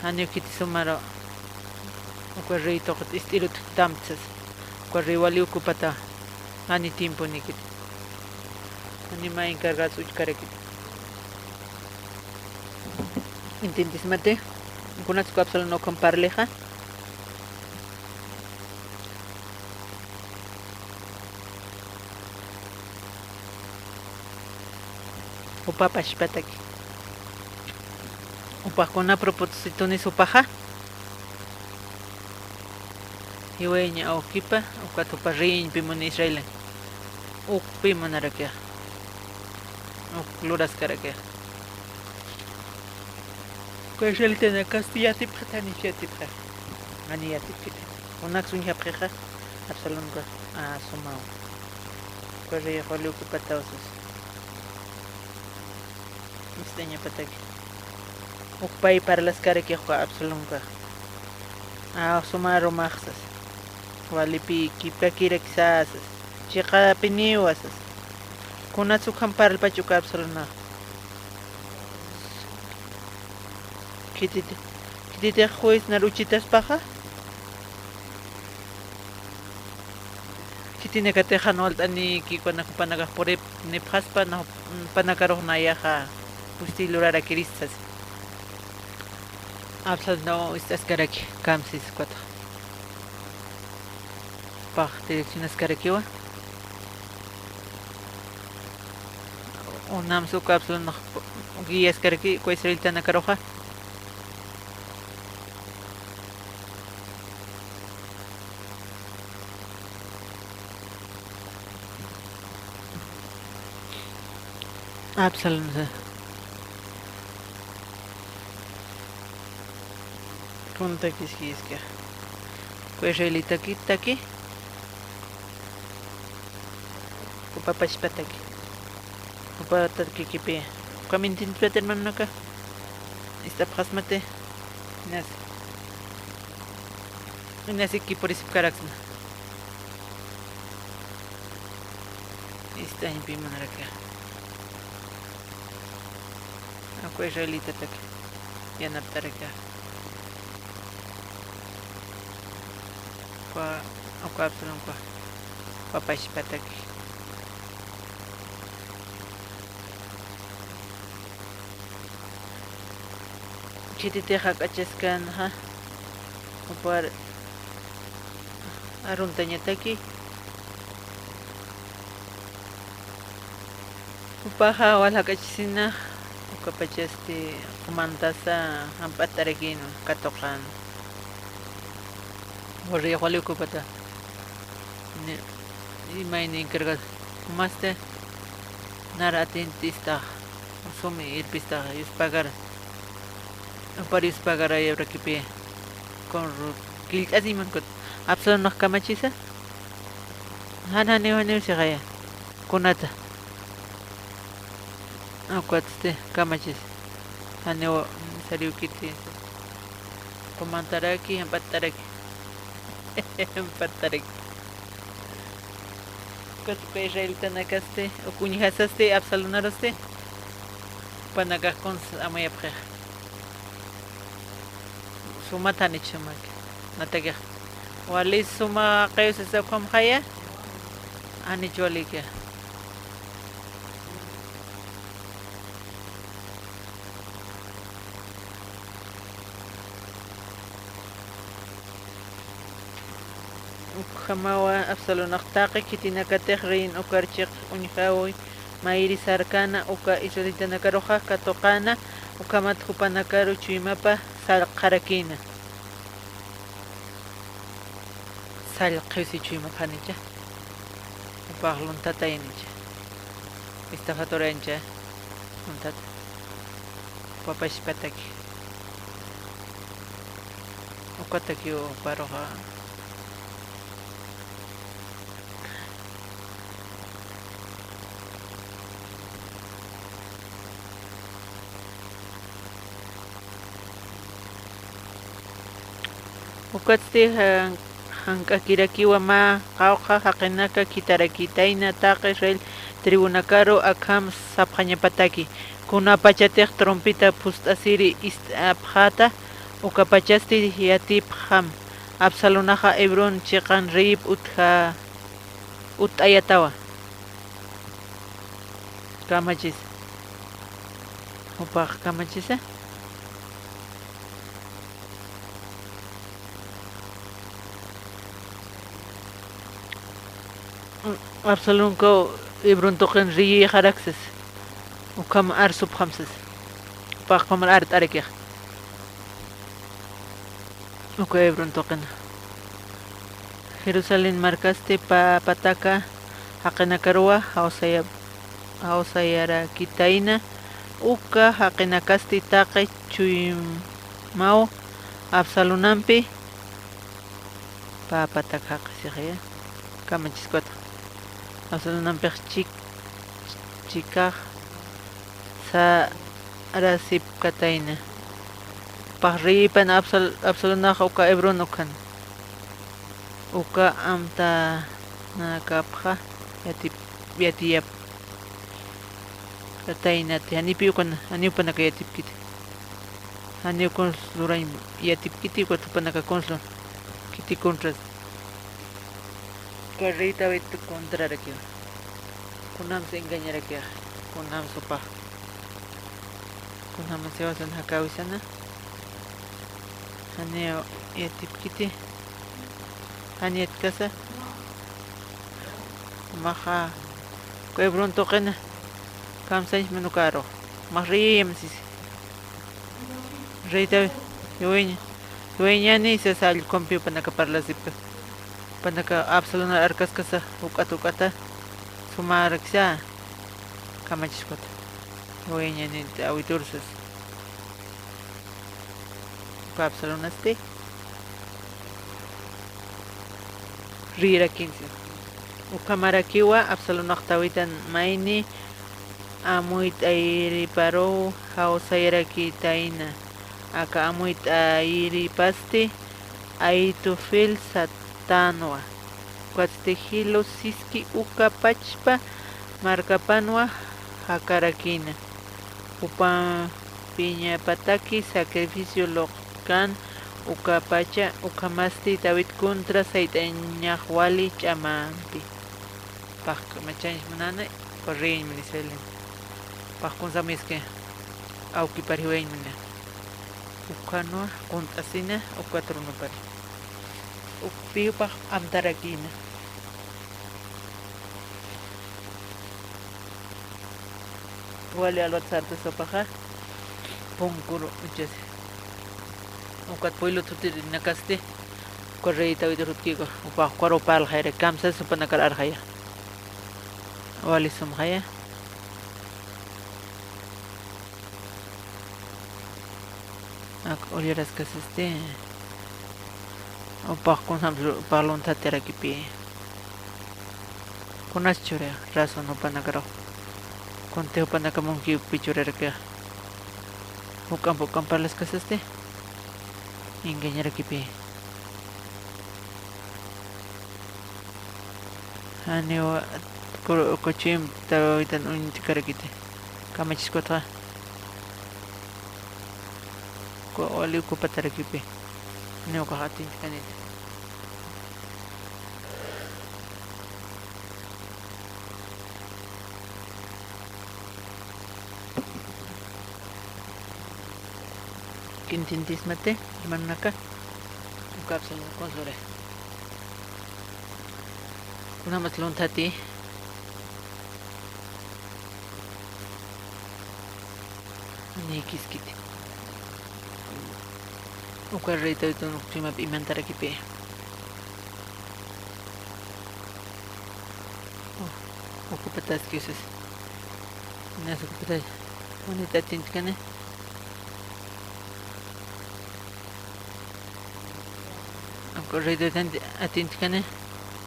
Janiw khiti sumaru. Uka rey tuqit ist'ir utjktamtsas. Uka rey wali ocupata. Jani tiemponikiti. Jani mä encargado uchkarakiti. Entiendesmati? Kunats uka Absalón ukham parlixa. Upa pachpataki. Upax kuna propósitonis upaxa. Jiwayañ awkipa, ukat upa reyñpi muni Israel. Ukpi munarakixa. Uk luraskarakixa. Uka israelitanakas yatipxatani yatipxa. Jani yatipkiti. Kunaks uñjapxixa, Absalonka, a, sumaw. Uka rey wali ocupataw sasa. Ist'añapataki. Ukpay parlaskarakix uka Absalonka. A, sumaru max sasa. Walipï kipakiraki sasas. Chiqapiniwa sasa. Kunats ukham parlpach uka Absalonax. Khititi, khititix juez nar uchitaspaxa. Khitinakatix jan walt'anïki, jupanakax puripnipxaspa, nax jupanakarux nayaxa justicia lurarakirista sasa. Absalonwa ist'askaraki, kamsis ukatxa. Jupax direccionaskarakiwa. Kunjams uka Absalonax guiaskaraki uka israelitanakarux. Absalón, sa. Kuntakiskiski. Uka israelitaki, taki. Upa pachpataki. Upa takikipi. Ukham entiendesmati, hermanonaka. Ist'apxasmati. Inas. Inasiki purisipkaraksna. Ist'añpi munarakixa. Uka israelitataki yanapt'arakixa. Uka, uka Absalón uka, uka pachpataki. Khititix jak'achaskänxa, jupar aruntañataki. Jupaxa wal jak'achasina, ukapachasti qumantasa jamp'attarakïnwa katuqan. Warrix wali ocupata. Ni, imayni encargado. Jumasti nar atintista, sumi irpista, yuspagar. Jupar yuspagar ayawrakipi. Con ru-, killt'asiman kut. Absalonax kamachisa. Jan janiw janiw sixaya. Kunata. Ukatsti kamachis. Janiw sariwkiti. Qumantaraki, jamp'attaraki. Jamp'attaraki. Ukat uka israelitanakasti, uk uñjasasti, Absalonarusti. Jupanakax kuns amuyapxix. Sumat janich sumaki. Natakix. Wali suma qillqasisa ukham jaya. Janich waliki. Ukhamawa Absalonax taqi khitinakatix riyin ukar chiq uñjawi mayri sarkana, uka israelitanakaruxa katuqana, ukhamat jupanakaru chuymapa sallqarakïna. Sallqisi chuymap janicha. Jupax luntataynicha. Estafadorañcha. Luntata. Papashpataki. Ukatakiw juparuxa. Ukatsti jan-, jank'akirakiwa mä qawqha jaqinaka khitharakïtayna taqi Israel tribunakaru akham sapxañapataki. Kunapachatix trompeta phust'asiri ist'apxäta, ukapachasti yatipxam. Absalonaxa Hebrón chiqan reyip utja-, utt'ayatawa. Kamachis. Jupax kamachisa. Absalonkaw Hebrón tuqin riyixaraksas. Ukham arsupxamsas. Jupax ukhamar art'arakix. Uka Hebrón tuqina. Jerusalén markasti pä pataka jaqinakaruwa jawsaya-, jawsayarakïtayna, uka jaqinakasti taqi chuymaw Absalonampi pä pataka jaqisixiya. Kamachiskwata. Absalonampix chik-, chikax sarasipkatayna. Pax riyipan Absal-, Absalonax uka Hebrón ukhan. Uka amtanakapxa yatip-, yatiyapkataynati. Janipi ukan, janiw jupanaka yatipkiti. Janiw kuns lurañ yatipkiti, ukat jupanaka kuns lun. Khiti contras. Uka rey David contrarakiwa. Kunjams engañarakixa, kunjams jupax. Kunjams jiwasan jakäwisana. Janiw yatipkiti. Jan yatkasa. Maxa. Uka Hebrón tuqina. Kamsañs manukaru. Max riyiyam sisi. Rey David, jiwayaña, jiwayañani sasa allkumpi jupanaka parlasipka. Jupanaka Absalonar arkaskasa, juk'at juk'ata, sumarakisa, kamachiskwata. Jiwayañani awitursas. Uka Absalonasti. Rïrakinsi. Ukhamarakiwa Absalonax Davidan mayni amuyt'ayiriparuw jawsayarakïtayna. Aka amuyt'ayiripasti Ahitofel satänwa. Ukatsti Gilo siski uka pachpa markapanwa jakarakïna. Jupampiñapataki sacrificio luqtkan ukapacha, ukhamasti David contra sayt'añax wali ch'amampi. Pax k'amachañs munäna, uka reyñ muni Israelin. Pax kuns amuyaskin, awkipar jiwayañ muni. Ukhanwa kunt'asina, uka tronopar. Ukpi jupax amtarakïna. Wali alwat sartasa jupaxa, punkur uchasi. Ukat puyllut jutirinakasti, uka rey David urutkiku, jupax ukaru parlxayra, kamsas jupanakar arxaya. Wali sumxaya. Ak ullaraskasasti. Jupax kunjams lu-, jupax luntatarakipï. Kunas churix, razón jupanakaru. Kunti jupanaka munkiw pi churarakix. Juk'amp juk'amp parlaskasasti. Engañarakipï. Janiw ku-, kuchimp Davidan uñt'karakiti. Kamachiskwatxa. Ku-, wali ukupatarakipï. Ukax atinchkaniti. Kintintismati, hermanaka. Ukapsa kunsa lurani. Kunamas lunthati. Nikiskiti. Uka rey Davidun uk chuymap imantarakipï. Oh, ocupataski usas. Nas ocupata. Manita tintkani. Uka rey David atintkani,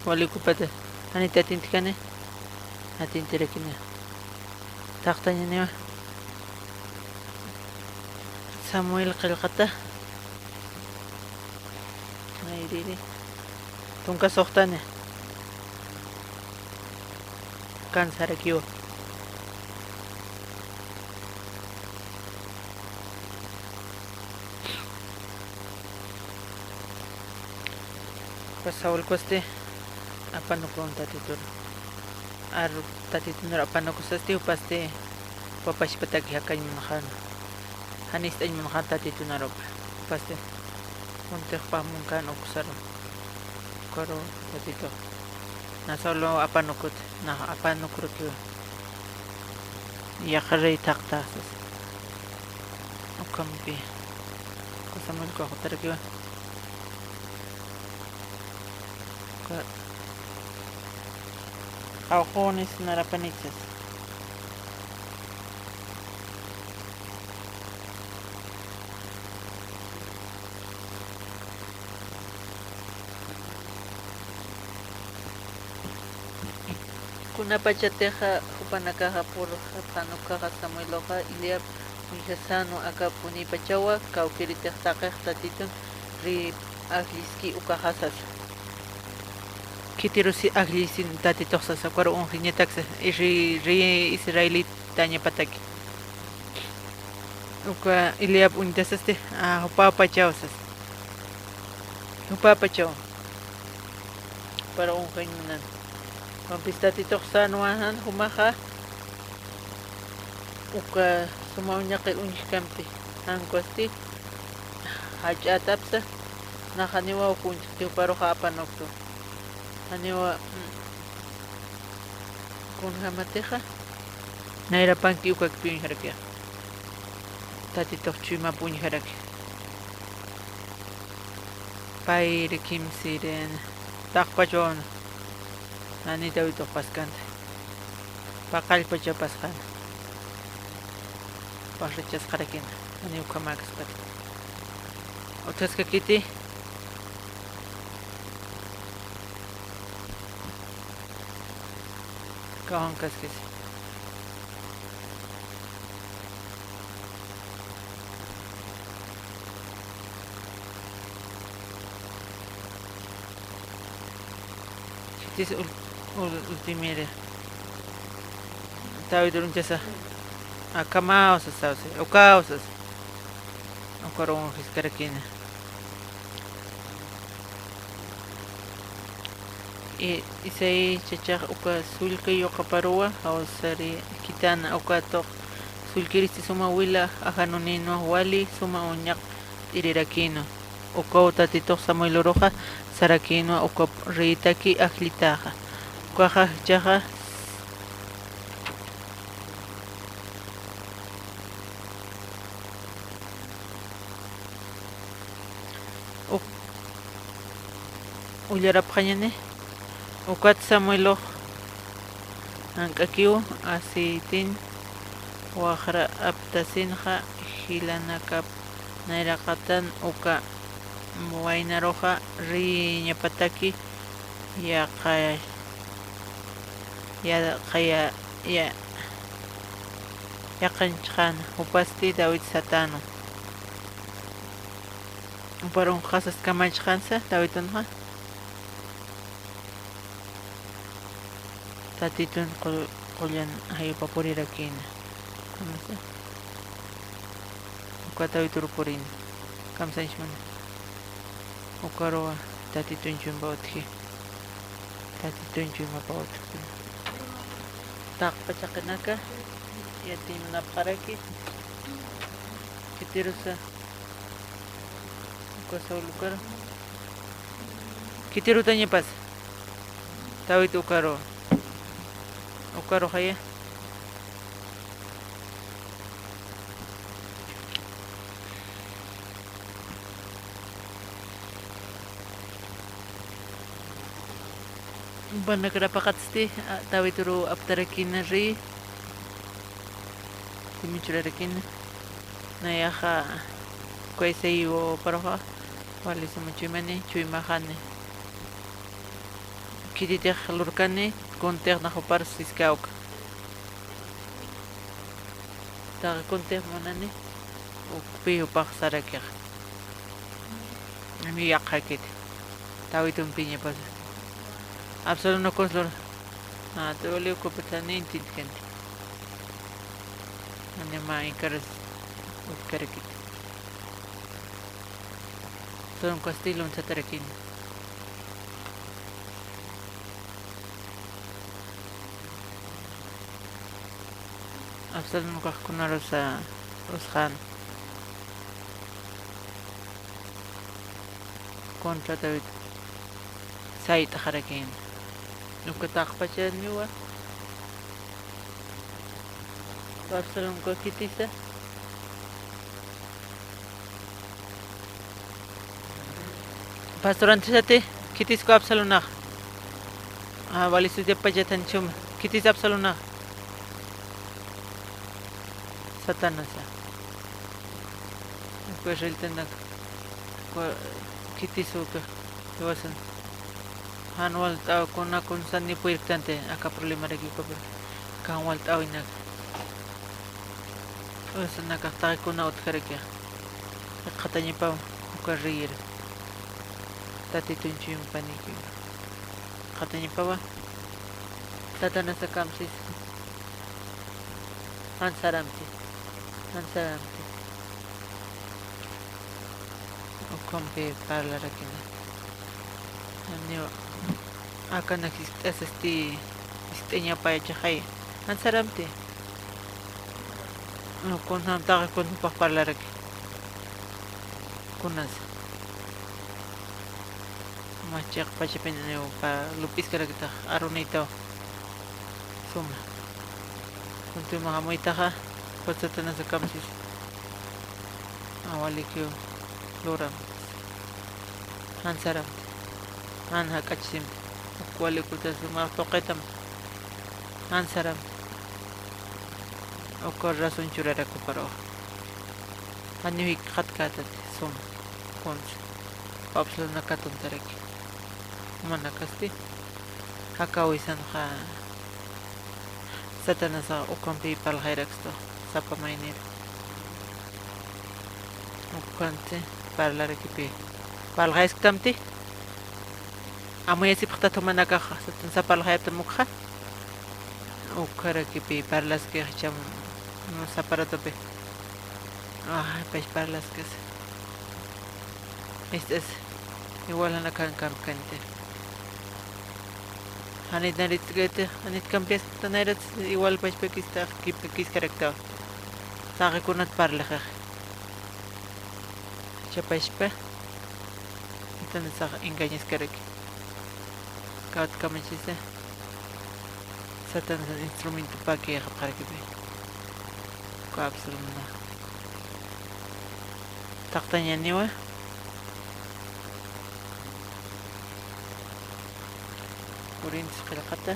wali ocupata, janit atintkani, atintirakini. Taqtañaniwa. Samuel qillqata. Nayrïri. Tunka suxtani. Kansarakiwa. Pues Saulkusti apanukun Tatitun. Ar Tatitunur apanukusasti, jupasti jupa pachpataki jakañ munxan. Jan ist'añ munxan Tatitunarupa. Jupasti kuntix pä munkan uksaru. Ukaru Tatitux. Na Saulo apanukut, na apanukrukiwa. Yaqha rey taqta sas. Ukhampi. Uka Samuel ukax jutarakiwa. Uka awqhunis narapanix sas. Kunapachatixa jupanakaxa purxatxan ukkhaxa Samueluxa Eliab uñjasänwa, aka punipachawa kawkïritix taqix Tatitun rey ajlliski ukaxa sasa. Khitirusi ajllisin Tatitux sasa, ukaru unxiñataksa, rey, rey israelitañapataki. Uka Eliab uñtasasti, a, jupapachaw sasa. Jupapachaw. Para unxiñ munan. Jupampis Tatitux sänwa jan jumaxa. Uka suma uñaqir uñjkampi. Jan ukhasti jach'ätapsa. Nax janiwa uk uñjkti, juparuxa apanuktu. Janiwa, mm, kunjamatixa. Nayrapanki ukakpi uñjarakix. Tatitux chuymap uñjaraki. Payri kimsïrin. Taqpachwan. Jani David ukax paskanta. Paqallpachaw paskan. Pasachasqarakina. Jani ukhamäkaspat. Utjaskakiti. Kawankaskis. Khitis ul-, ul-, ultimiri. David uñtasa. Akhamaw sasa, ukaw sasa. Ukaru unxiskarakina. I-, Isaí chachax uka sullka yuqaparuwa jawsarikitana, uka tuq sullkiristi suma wila ajanuninwa wali suma uñaq p'irirakïnwa. Ukaw Tatitux Samueluruxa sarakïnwa uka reytaki ajllitaxa. Ukaxa jichhaxa Uk-, ullarapxañani, ukat Samuelux jank'akiw aceitin, waxra aptasinxa jilanakap nayraqatan uka waynaruxa reyñapataki yaqay-, yaqaya-, ya-, yaqañchxan, jupasti David satänwa. Juparu unxasas kamachxansa Davidunxa. Tatitun qu-, qullan jayupa purirakïna. Kamsa. Uka Daviduru purïna. Kamsañchmana. Ukaruwa tatitun chumba utji. Tatitun chumbapa utji. Taqpa chaqinaka yatimunapxaraki. Khitirusa. Uka Saul ukaru. Khitirutañapas. Tawit ukaru. Ukaru jaya. Jumpanakarapaqatsti, a, Tawituru aptarakina ri. Timi churarakina. Nayaxa, kuwa Isaiwa paruxa, wali suma chuymani, chuymaxani. Khititix lurkani, kuntix nax jupar siskawka. Taqi kuntix munani, ukpi jupax sarakix. Ani yaqhakiti. Tawitumpiñapas. Absalón ukunslur. Ah, tuwali ukupitani intintkenti. Ani mä inkaras utkarakiti. Tunkasti lunsatarakini. Absalón ukax kunarusa usxän. Contra David. Sayt'xarakin. Uka taqpachaniwa. Absalón uka khitisa. Pastorantisati, khitisku Absalonax. Ah, wali sutipachatan chuma. Khitis Absalonax. Satanasa. Uka israelitanak. Uka khitis uka. Jiwasan. Jan walt'aw kuna kunsa ni puyrktanti aka problemaraki ukapi. Jan walt'awinak. Usanakax taqi kuna utjaraki. Jikxatañapaw uka reyir. Tatitun chuymapaniki. Jikxatañapawa. Satanasa kamsis. Jan saramti. Jan saramti. Ukhumpi parlarakini. Janiw akanak jiskt'asasti jiskt'añapayachaxay. Jan saramti. Kunjam taqi kunjupax parlaraki. Kunas. Mä chiqpachapiniw uka lup'iskarakitax arunïtaw. Suma. Kuntiw mä jamuytaxa, ukat Satanasa kamsis. Awalikiw luram. Jan saram. Jan jak'achisim. Uk wali kutas mä tuqitam. Jan saram. Uka razón churarak ukaruxa. Janiw jikxatkätati suma. Kunsa. Absalona katuntaraki. Jumanakasti. Jakawisanxa. Satanasax ukampi parlxayrakstu, sapa maynir. Ukanti parlarakipi. Parlxaysktamti. Amuyasipxtat jumanakax, Satanasa parlxayaptam ukxa. Ukharakipi parlaskix cham, no, saparatupi. Ay, pach parlaskis. Ist'as, igual jana kan kamkanti. Janit naritskiti, janit kampias, tanayrat igual pachpakista, kiskaraktaw. Taqi kunat parlaxix. Chapachpa, Satanasax engañaskaraki. Kawt kamachisa. Satanasa instrumento paki jaqapxarakipi. Uka Absalona. Taqtañaniwa. Purintis qillqata.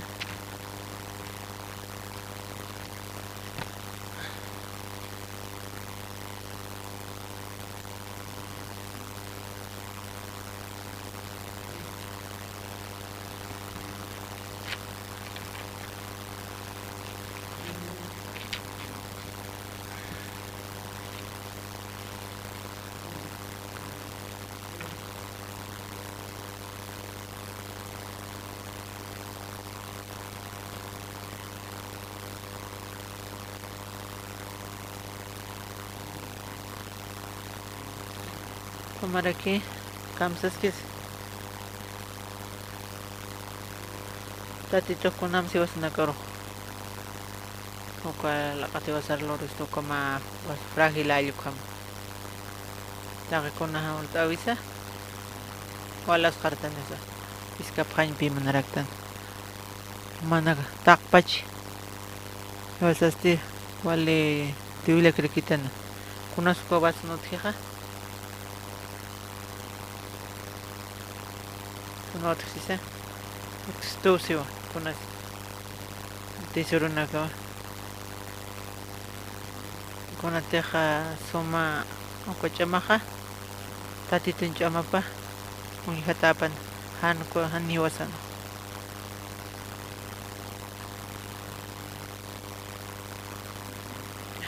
Jumaraki, Kamsaskis. Tatitux kunam siwasanakarux. Uka laq'at jiwasar lurista uka mä frágil allqu ukham. Taqi kuna jawlt'äwisa. Walasxartanisa. Iskapxañpi manaraktan. Mana taqpach. Jiwasasti wali tiwillakrakitana. Kunas uka vaso utjixa. Kuna utjsisa. Utjstusiwa. Kunas. Tisurunakawa. Kunatixa suma uka ch'amaxa. Tatitun ch'amapa. Uñjatäpan. Jan ku, jan jiwasan.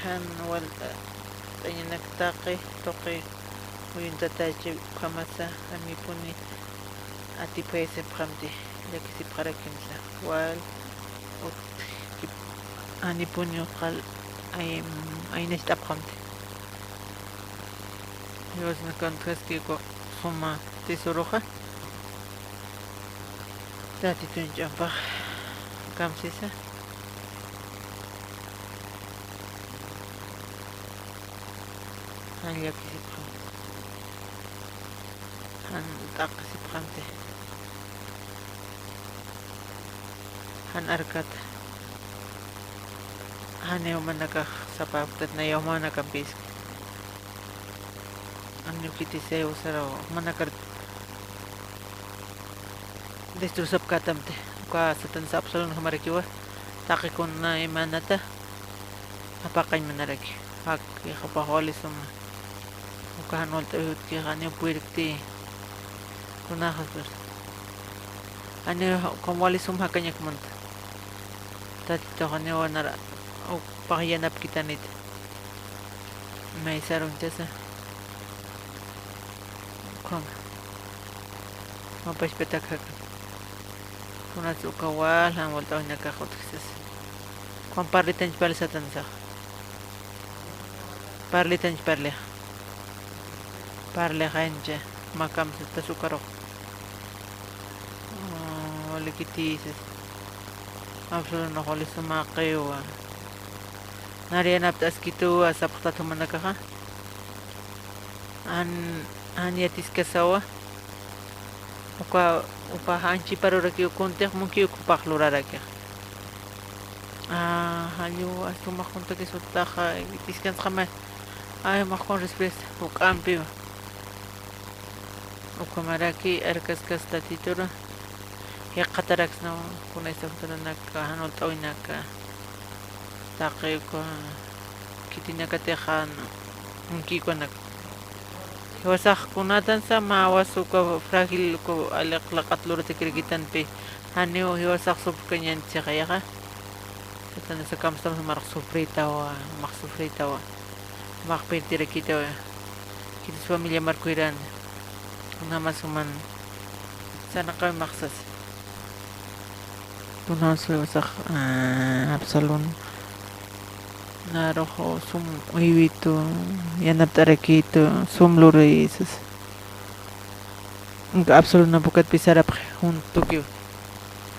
Jan walt'añanak taqi, tuqi, uyuntatachi ukhamasa, janipuni atipayasipxamti, llakisipxarakimsa, wal, ut, janipuni uqal, ay, aynacht'apxamti. Diosna kantjaski uka suma tesoruxa. Tatitun ch'ampax kamsisa. Jan llakisipxam. Jan t'aqisipxamti. Jan arkat. Janiw manakax sapäpktat nayaw manakampïski. Janiw khitis jiwasaraw manakar destrozapkätamti. Uka Satanasa Absalón ukhamarakiwa. Taqi kuna imanata apaqañ manaraki. Jaki, japax wali suma. Uka jan walt'äwi utjki janiw purirkti. Kunaxasar. Janiw ukham wali sum jakañakmanta. Tatitux janiw nara upax yanapkitanita. Maysar uñtasa. Ukham. Mapachpatak jakan. Kunats uka wal jan walt'äwinakax utjsas. Ukham parlitañch parli Satanasa. Parlitañch parli. Parli jancha. Mä kamsatasa ukarux. Wali khitis. Absalón wali suma qiwa. Nar yanapt'askituwa sapxtat jumanakaxa. Jan, jan yatiskasawa. Uka, uka janchiparurakiw kuntix munki ukhupax lurarakix. Ah, jalliw, asumax kuntakis utaxa, tiskantsxamay. Ay, maxkun resfrias, juk'ampiwa. Ukhamaraki, arkaskas Tatitura. Jikxataraksnaw, kunaysa jutananaka, jan walt'äwinaka. Taqi uka khitinakatix jan munkïkunak. Jiwasax kunatansa mä was uka frágil uka aliq laq'at luratakirakïtanpi, janiw jiwasax sufrkañäni sixayaxa. Satanasa kamstam jumarux sufrïtawa, jumax sufrïtawa, jumax pirtirakïtawa. Khitis familia markuyran, kunjamas juman sarnaqawi maxsas. Kunjams jiwasax, ah, Absalón narux sum uywitu, yanapt'arakitu, sum lurïsas. Inka Absalón ukat pis sarapxi, juntukiw.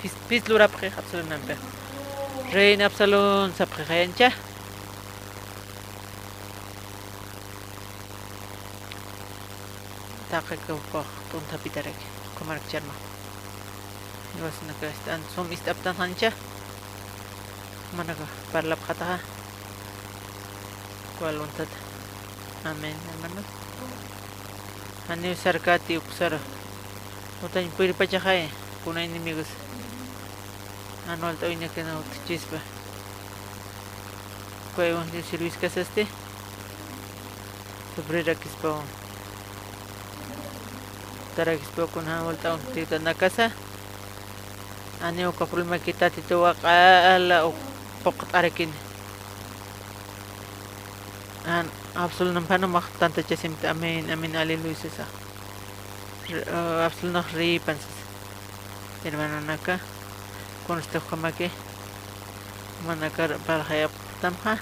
Pis, pis lurapxi Absalónampi. Reina Absalón sapxi jayancha. Taqi ukax t'untapitaraki, ukhamarak charmax. Jiwasanaka ist'an, sum ist'aptan jancha. Manaka parlapxataxa. Kual untata. Amén, hermano. Janiw sarkäti uksara. Utañ puyirpachaxay, kuna enemigos. Jan walt'äwinakana utjchispa. Uka evangelio sirviskasasti. Sufrirakispawa. Tarakispawa kuna jan walt'äwinakasa. Janiw uka problemaki Tatituwa q'ala uk phuqt'arakini. Jan Absalónampi jan jumax tantachasimti, amén, amén, aleluya sisa. Re-, ah, Absalónax rïpan sisa. Hermanonaka, kunsti ukhamaki, jumanakar parlxayapxtamxa,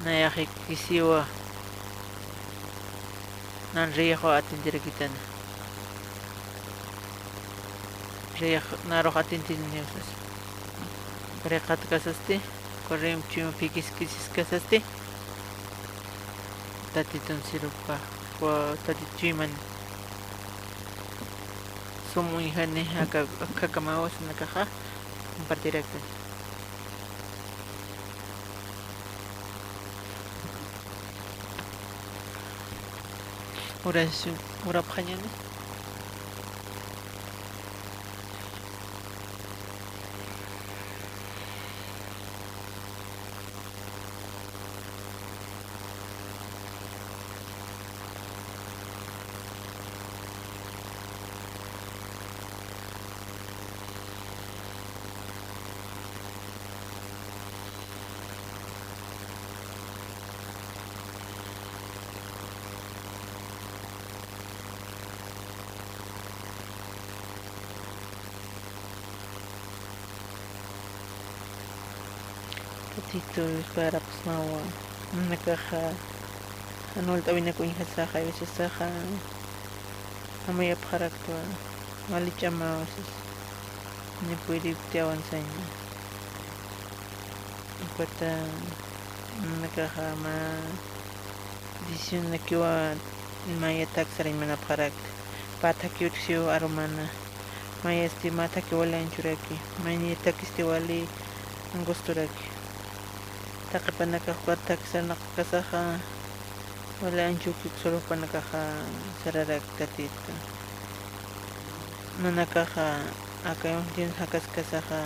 nayax jikisiwa, nan rïxwa atindirakitana. Rix narux atintiniw sas. Riqatkasasti, correo chuyma p'ikiskisiskasasti. Tatitun sirupka, wa tatit chuyman. Sum uñjani aka, akakamaw sanakaxa, compartiraktan. Urasu, urapxañäni. Tatituw, yusparapxsmawa. Nanakaxa, jan walt'äwinak uñjasaxa, a veces saxa, amayapxaraktwa, wali ch'amaw sas. Ni puede avanzaña. Ukata, nanakaxa mä decisionnakiwa maya taksarañ munapxarakta. Pä thakhi utjsiw arumana. Mayasti mä thakhi wali anchuraki. Mayni thakhisti wali angusturaki. Taqi jupanakax ukat thakhi sarnaqkasaxa, wali anchuki uksa jupanakaxa sararak Tatitu. Nanakaxa aka yuntin jakaskasaxa,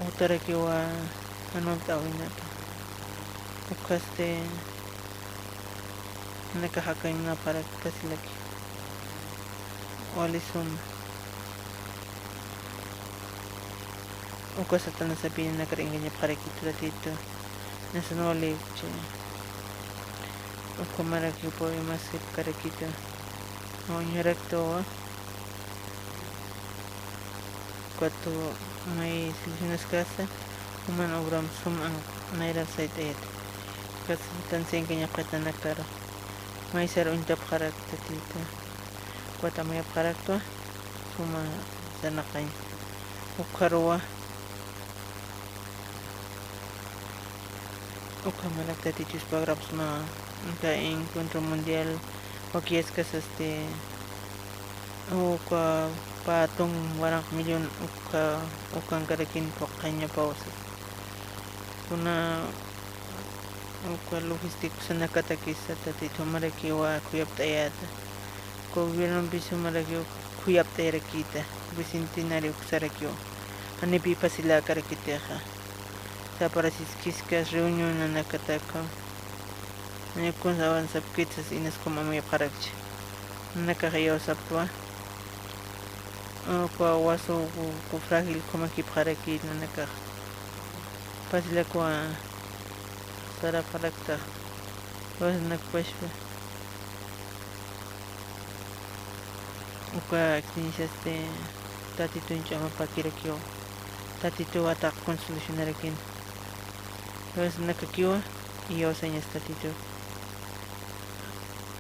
utarakiwa jan walt'äwinata. Ukasti, nanakax akañ munapxarakta silaki. Wali suma. Uka Satanasapï nanakar engañapxarakitu Tatitu. Nasan wali chi. Ukhamarakiw problemas jipkarakitu. Uñjaraktuwa. Ukatu may solucionaskasa, juman obram sum an-, nayrar sayt'ayat. Ukat Satansa engañapxit nanakaru. May sar uñtapxarakta Tatitu. Ukat amayapxaraktwa, suma sarnaqañ. Ukharuwa. Ukhamarak Tatitu yuspagrapxsma, aka encuentro mundial wakiyaskasasti, uka pä tun waranq millón uka, ukankarakin phuqhañapaw sas. Kuna uka logístico sanakatakisa Tatitu jumarakiwa khuyapt'ayäta. Gobiernompis jumarakiw khuyapt'ayarakïta, bicentenario uksarakiw. Janipï pasiläkarakitixa. Saparasiskiskas reunión nanakatakxa. Jan kunsa avanzapkit sas inas ukham amuyapxarakchi. Nanakax iyawsapktwa. Uka wasu ku, ku frágil ukhamakipxarakït nanakax. Pasilakwa sarapxarakta. Wasinakpachpa. Uka actinisasti Tatitun ch'amapakirakiw. Tatituwa taqkun solucionarakin. Wasinakakiwa iyawsañas Tatitu.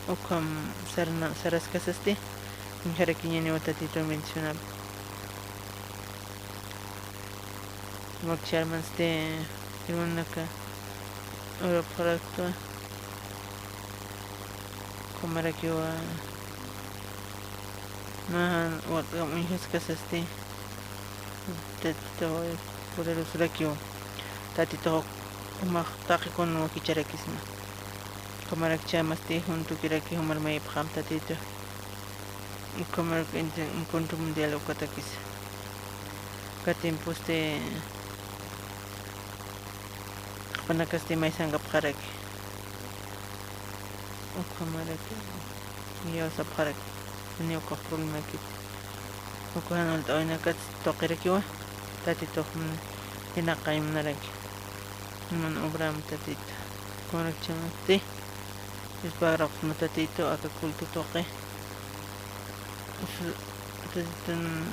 Ukham sarna, saraskasasti, uñjarakiñäniwa Tatitun bendicionap. Mak charmansti, hermanaka, urapxaraktwa. Ukhamarakiwa, mä walt'kam uñjaskasasti. Tatitux poderosurakiw. Tatitux jumax taqi kun wakicharakisma. Ukhamarak chämasti juntukiraki jumar mayipxam Tatitu. Ukhamarak encuentro mundial ukatakisa. Uka tiemposti qhipanakasti maysankapxaraki. Ukhamarak iyawsapxaraki. Janiw ukax problemakiti. Uka jan walt'äwinakat tuqirakiwa, Tatitux mun, jinaqañ munaraki. Juman obram Tatitu. Ukhamarak ch'amasti, yuspagrapxsma Tatitu aka culto tuqi. Tatitun,